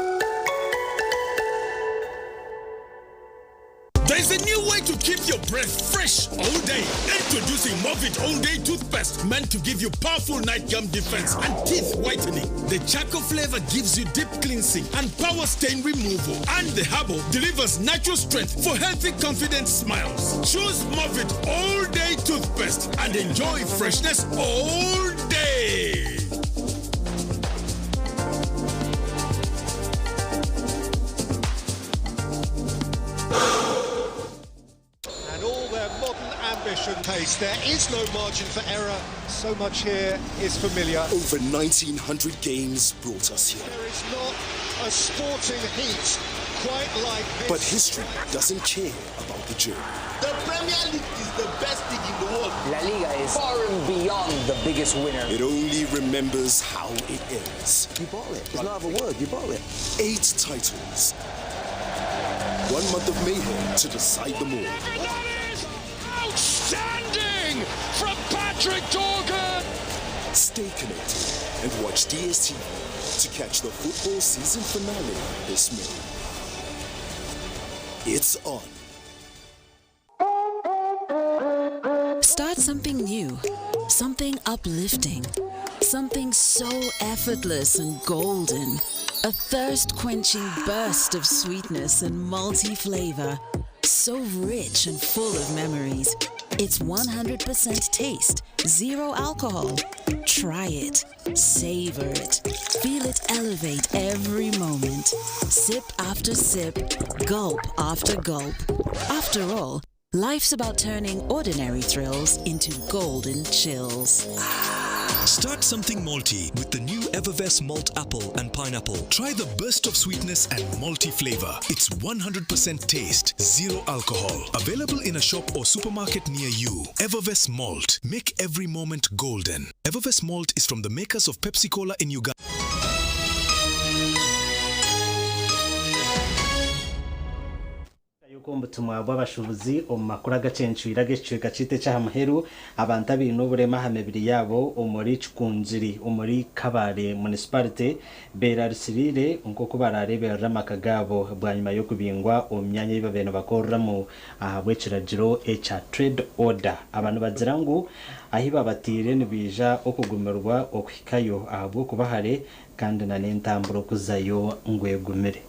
There's a new way to keep your breath fresh all day. Introducing Movit All Day Toothpaste, meant to give you powerful night gum defense and teeth whitening. The charcoal flavor gives you deep cleansing and power stain removal. And the herbal delivers natural strength for healthy, confident smiles. Choose Movit All Day Toothpaste and enjoy freshness all day. And all their modern ambition pace. There is no margin for error. So much here is familiar. Over 1,900 games brought us here. There is not a sporting heat quite like this. But history doesn't care about the journey. The Premier League is the best league in the world. La Liga is far and beyond the biggest winner. It only remembers how it ends. You bought it. There's no other word. You bought it. Eight titles. One month of mayhem to decide them all. Outstanding from Patrick Dorgan! Stay connected and watch DSTV to catch the football season finale this May. It's on. Start something new, something uplifting, something so effortless and golden. A thirst quenching burst of sweetness and multi flavor. So rich and full of memories. It's 100% taste, zero alcohol. Try it, savor it, feel it elevate every moment. Sip after sip, gulp after gulp. After all, life's about turning ordinary thrills into golden chills. Start something malty with the new Evervess Malt Apple and Pineapple. Try the burst of sweetness and malty flavor. It's 100% taste, zero alcohol. Available in a shop or supermarket near you. Evervess Malt. Make every moment golden. Evervess Malt is from the makers of Pepsi Cola in Uganda. Yuko omubutumwa bw'abashuubuzi omu makuru agacencwire ag'ekicweka kyaitu eky'aha muheru abantu abaine oburema aha mibiri yaabo omuri Kikungiri omuri Kabale Municipality beerarisiriire nk'oku barareeberera amaka gaabo bwanyima y'okubingwa omu myanya ei babaire nibakoreramu ahabw'ekiragiro ekya Trade Order. Aba nibagira ngu ahi babataire nibaija okugumirwa okuhikayo ahabw'okuba hare kandi na n'entambura okuzayo ngu egumire.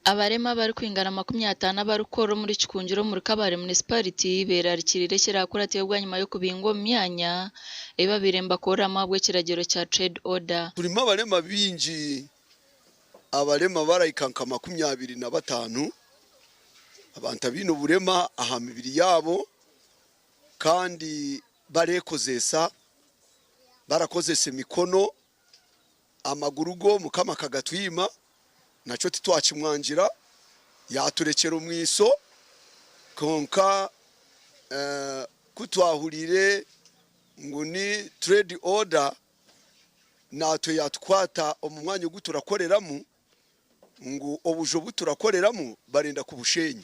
Abarema abarikwingana 50 abarikukora omuri Kikungiro omuri Kabale Municipality beerarikiriire ekiraakurateyo bwanyima y'okubingwa omu myanya ei babaire nibakoreramu ahabw'ekiragiro kya Trade Order. Turimu abarema baingi, abarema barahika nka 25, abantu abaine oburema aha mibiri yaabo kandi bareekozesa, barakozesa emikono, amaguru go Mukama akagatwima, nakyo titwakimwangira, yaturekyera omwiso, kwonka ku twahuriire ngu ni trade order, natwe yatukwata omu mwanya ogu turakoreramu, ngu obuju obu turakoreramu barenda kubushenya.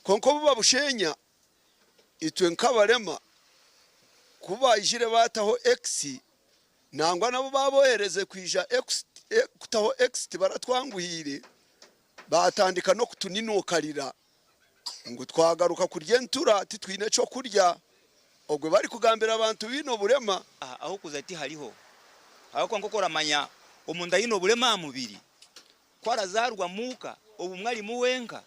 Kwonka obu babushenya, itwe nk'abarema, ku baijire bataho X, nangwa nabo babohereze kwija X, kutaho X tibaratwanguhire, batandika no kutuninukarira ngu twagaruka kurya entura titwine cyo kurya. Ogwe bari kugambira abantu bino burema. Aha, aho kuza ati hariho Ahabw'okuba nk'oku oramanya omuntu aine oburema aha mubiri, ku arazaarwa muuka obumwe arimu wenka,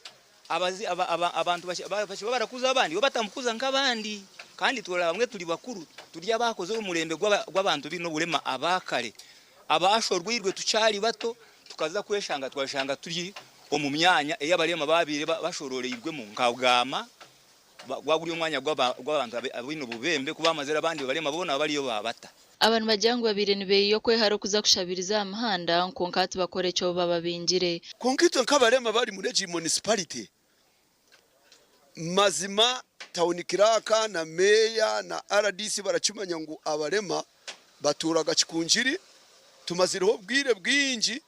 abantu bashuba barakuza abandi bo batamukuza nk'abandi. Kandi itwe bamwe turi bakuru, turi abaakozire omurembe gw'abantu baine oburema aba kare, abaashorweirwe tukyari bato tukaza kweshanga twashanga turi omu myanya ei abarema baabaire bashororeirwemu nka Bwama, Gwaba guri omwanya gw'abantu abaine obubembe, ku baamazire abandi barema boona bariyo baabata. Aba nibagira ngu babaire nibeeyiya okwehara okuza kushabiriza aha mihanda kwonka hati bakora eki obu bababingire. Kwonka itwe nk'abarema abari muri egi municipality, mazima town clerk na meeya na rdc barakimanya ngu abarema batuuraga Kikungiri, tumazireho obwire bwingi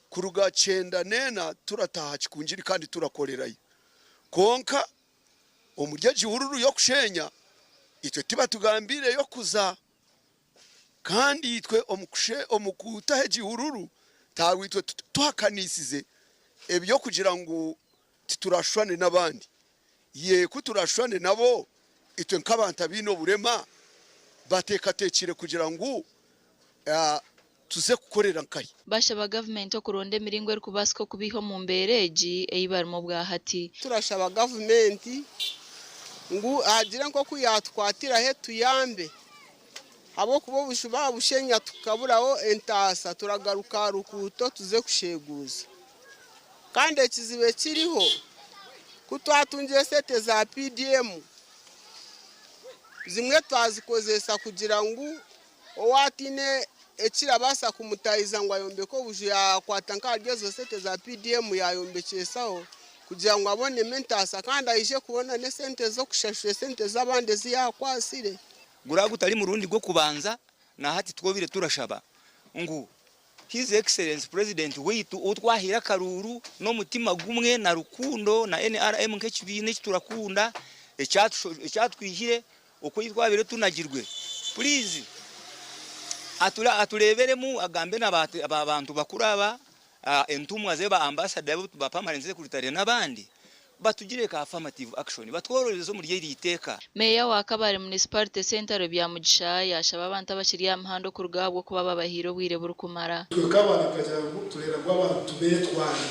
kuruga kyenda n'ena turataaha Kikungiri kandi turakorerayo. Kwonka omuri egi hururu y'okusheenya, itwe tibatugambiireyo kuza. Kandi itwe omu kutaho egi hururu, ntabwo itwe tuhakaniisize eby'okugira ngu titurashushwane n'abandi. Yee, ku turashushwane nabo, itwe nk'abantu abaine oburema bateekateekire kugira ngu tuze kukorera nkahi? Bashaba gavumenti okuronda emiringo erikubaasika okubaiha omu mbeera egi ei barimu obwahati. Turashaba gavumenti ngu agire nk'oku yaatukwatiraho etuyambe ahabw'okuba obuju baabushenya tukaburaho entaasa turagaruka aha rukuuto tuze kusheguuza. Kandi ekizibu ekiriho ku twatungire esente za PDM zimwe twazikozesa kugira ngu Owaataine ekirabaasa kumutaahiza ngu ayombeke obuju yaakwata nk'ahari ezo sente za PDM yaayombekyesaho kugira ngu abonemu entaasa kandi aije kubona n'esente z'okushashura esente z'abandi ezi yaakwatsire. Guraba gutari murundi gw'okubanza na hati twobire turashaba ngu His Excellency President waitu ou twahaire akaruuru n'omutima gumwe na rukundo na nrm nk'ekibiina eki turakunda ekyatwihire Oku ei twabaire tunagirwe please atureberemu agambe na bantu bakuru aba entumwa ze ba ambassador ba permanent secretary nabandi batugire ka affirmative action batwororereze omuri eri iteeka. Meeya wa Kabale Munisiparite Sentaro Byamugisha yaashaba abantu abakiri aha mihanda okuruga ahabw'okuba babahaire obwire burikumara. Itwe Kabale nkagira ngu turenda ngu abantu betware.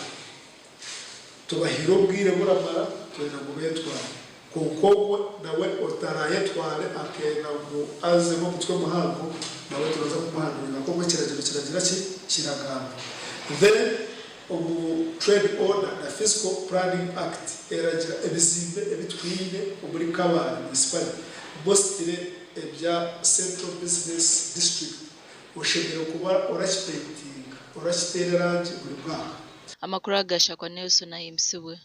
Tubahaire obwire buramara twenda ngu betware. Kwonka ogwo nawe otarayetware akenda ngu aze n'omutwe muhango nawe turaza kumuhanduringa nk'oku ekiragiro kiragira ki? Kiragamba. Then omu Trade Order na Physical Planning Act eragira ebizimbe ebi twine omuri Kabale Municipality mostly ebya Central Business District oshemereire kuba orakipentinga, orakiteera erangi buri mwaka. Amakuru aga gashakwa Nelson Ahimbisibwe.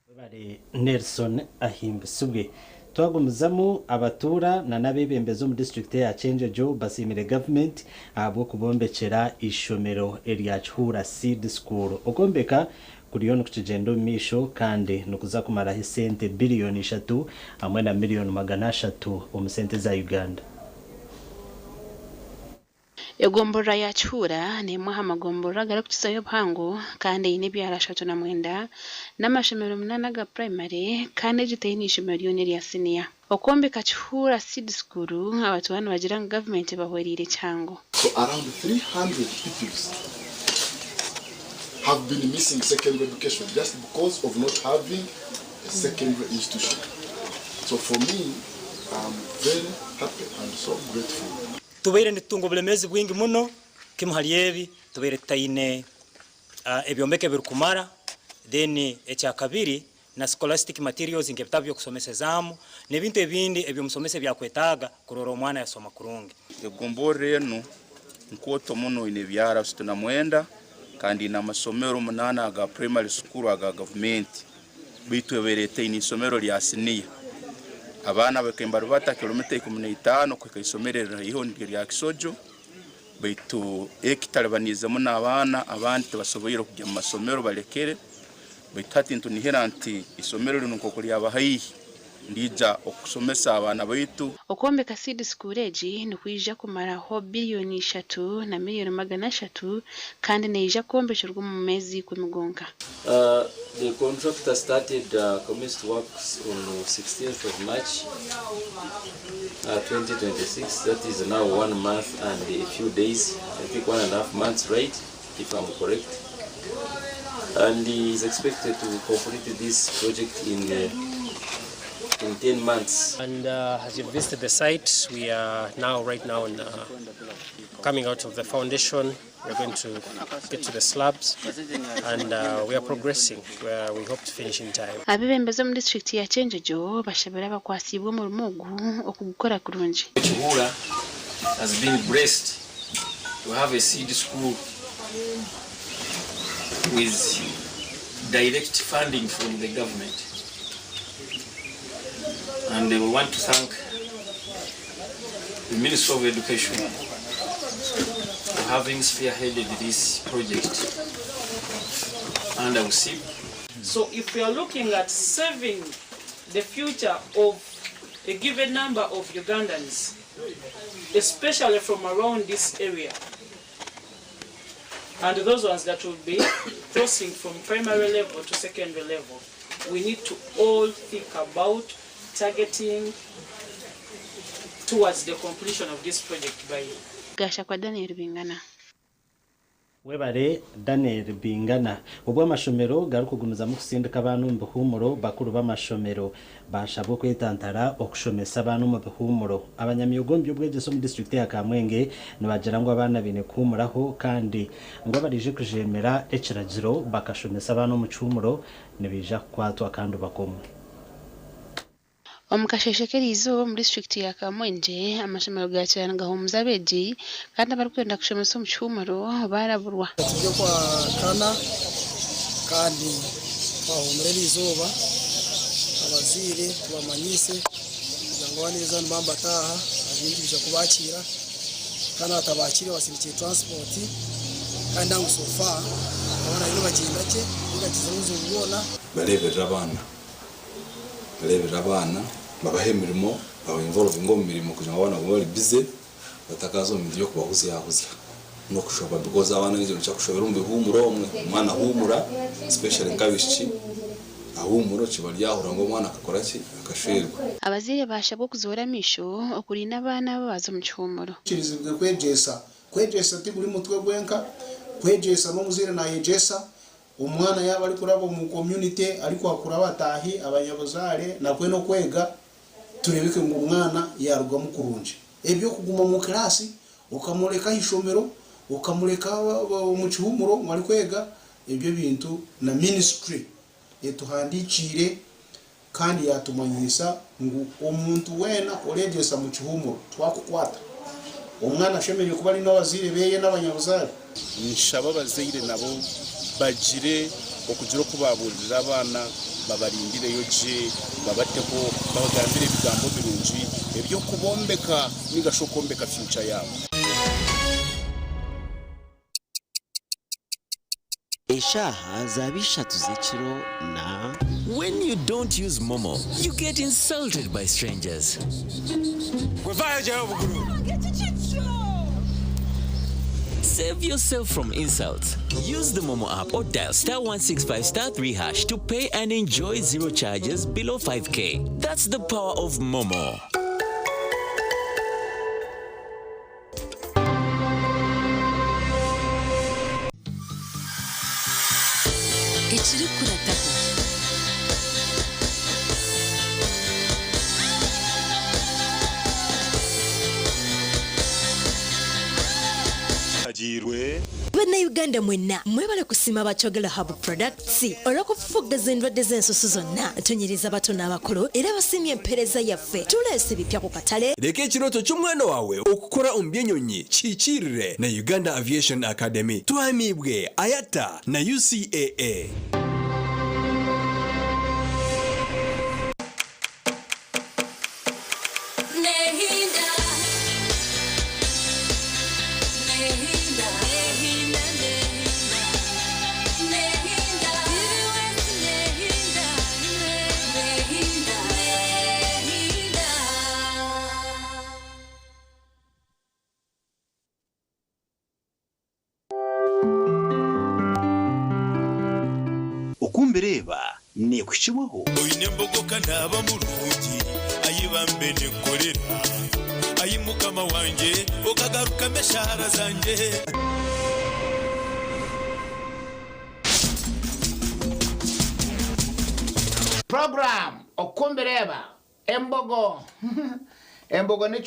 Webare Nelson Ahimbisibwe. Twagumizamu, abatuura na n'abebembezi omu disiturikiti eya Kyenjojo basiimire gavumenti ahabw'okubombekyera eishomero erya Kihuura Seed School. Okwombeka kuriyo nikukigyenda omu maisho kandi nikuza kumaraho esente biriyoni ishatu hamwe na miriyoni 300 omu sente za Uganda. Egomborora ya Kihuura n'emwe aha magomborora agarikukizayo obuhango kandi eine ebyaro 39 n'amashomero munaana aga purayimare kandi egi teine ishomero ryona erya siniya. Okwombeka Kihuura Seed School, abatuura nibagira ngu gavumenti ebahwereire kihango. So around 300 pupils have been missing secondary education just because of not having a secondary institution. So for me, I'm very happy and so grateful. Tubaire nitutunga obulemeezi bwingi muno, kimu hali ebi, tubaire tutaine ebyombeko ebirukumara, then ekyakabiri na scholastic materials nk'ebitabu by'okusomesezaamu n'ebintu ebindi eby'omusomesa ebyakwetaaga kurora omwana yasoma kurungi. Egomborora enu nkooto muno eine ebyaro 69 kandi eine amasomero munaana aga primary school aga gavumenti baitu ebaire etaine isomero lya siniya. Abaana bakaire nibarubata kilomita 15 kuhika isomero eriri haihi niryo rya Kisojo baitu eki kitalibaniize muno abaana abandi tibasoboire kugya mu masomero balekere baitu hati nitunihira nti isomero linu nk'oku lyaba haihi Ndiija okusomesa abaana baitu. Okwombeka seed school egi nikwija kumaraho biriyoni ishatu na miriyoni 300 kandi neija kwombekyerwa omu meezi 10 gonka. The contractor started commenced works on 16th of March 2026. That is now 1 month and a few days. I think 1.5 months, right? If I'm correct. And he is expected to complete this project in 10 months. And as you've visited the site, we are now right now in, coming out of the foundation. We're going to get to the slabs, and we are progressing where we hope to finish in time. Abebembezi omu disitulikiti ya Kyenjojo bashabire abakwasiibwe omurimo ogu okugukora kurungi. Kihuura has been blessed to have a seed school with direct funding from the government. And we want to thank the Ministry of Education for having spearheaded this project under USIP. So if we are looking at saving the future of a given number of Ugandans, especially from around this area, and those ones that will be crossing from primary level to secondary level, we need to all think about targeting towards the completion of this project by Gashakwa Daniel Bingana. Webare Daniel Bingana. Obwo amashomero garikugumizamu kusindika abaana omu bihumuro, bakuru b'amashomero bashabwa okwetantara okushomesa abaana omu bihumuro. Abanyamyoga omu by'obwegyese omu disitulikiti ya Kamwenge nibagira ngu abaana baine kuhumuraho kandi ngu abarije kujemera ekiragiro bakashomesa abaana omu kihumuro nibaija kukwatwa kandi bakomwe. Omu kasheshe k'eriizooba omu disitulikiti ya Kamwengye, amashomero ga Kyerera nigahumuza abeegi kandi abarikwenda kushomesa omu kihumuro baraburwa. Turi kwa kana kandi twahumura eriizooba, abazaire tubamanyise kugira ngu abaana eriizooba nibaba nibataaha, abingi biija kubakiira kandi abatabakiire babasindikiire transport kandi nangu so far abaana bariyo nibagyenda gye tibagize obuzibu bwona. Bareeberera abaana, bareeberera abaana, babaha emirimo, baba involving omu mirimo kugira ngu abaana bagume bari busy, batakaza omu bintu by'okubahuzyahuzya n'okushoba, because abaana baingi nibakira kushobera omu bihuumuro omwe, omwana ahuumura, especially nk'abaishiki, ahuumura okiba ryahurira ngu omwana akakora ki, akashwerwa. Abazaire bashabwa okuzoora amaisho okurinda abaana abo baza omu kihumuro. Kirizibwe kwegyesa. Kwegyesa ti guri mutwe gwenka, kwegyesa n'omuzaire nayegyesa omwana yaaba arikuraba omu community arikwakura abataahi, abanyabuzaare nakwe n'okwega tureebeke ngu omwana yarugamu kurungi. Eby'okuguma omu kiraasi okamureka aha ishomero, okamureka omu kihumuro ngu arikwega, ebyo ebintu na ministry etuhandikiire kandi yatumanyisa ngu omuntu weena oreegyesa mu kihumuro twakukwata. Omwana ashemereire kuba ari n'abazaire beye n'abanyabuzaare. Nshaba abazaire nabo bagire okugira oku babuurira abaana, babarindireyo gye, babateho, babagambire ebigambo birungi eby'okubombeka ninga shi okwombeka future yaabo. Eshaaha zaaba ishatu z'ekiro na. When you don't use Momo, you get insulted by strangers. Save yourself from insults. Use the Momo app or dial star 165 star 3 hash to pay and enjoy zero charges below 5K. That's the power of Momo. Ekirikurataho. Bannayuganda mwenna mwebale kusiima aba Kyogero Herbal Products olw'okufufuggaza endwadde z'ensusu zonna. Tunyiriza abato n'abakulu era basiimye empeereza yaffe. Tuleese ebipya ku katale. Reka ekirooto ky'omwana waawe okukora omu by'enyonyi kihikiirire na Uganda Aviation Academy. Tuhamiibwe IATA na UCAA. Nehinda. Nehinda. Nehinda, nehinda. Nehinda. Nehinda. Nehinda. Okumbireeba neekuhikibwaho. Oine embogo ka naaba murungi, ai bambe ninkorera, Ai Mukama wangye, okagarukamu eshaara zangye. Program, Okumbireeba, Embogo Embogo nikyo.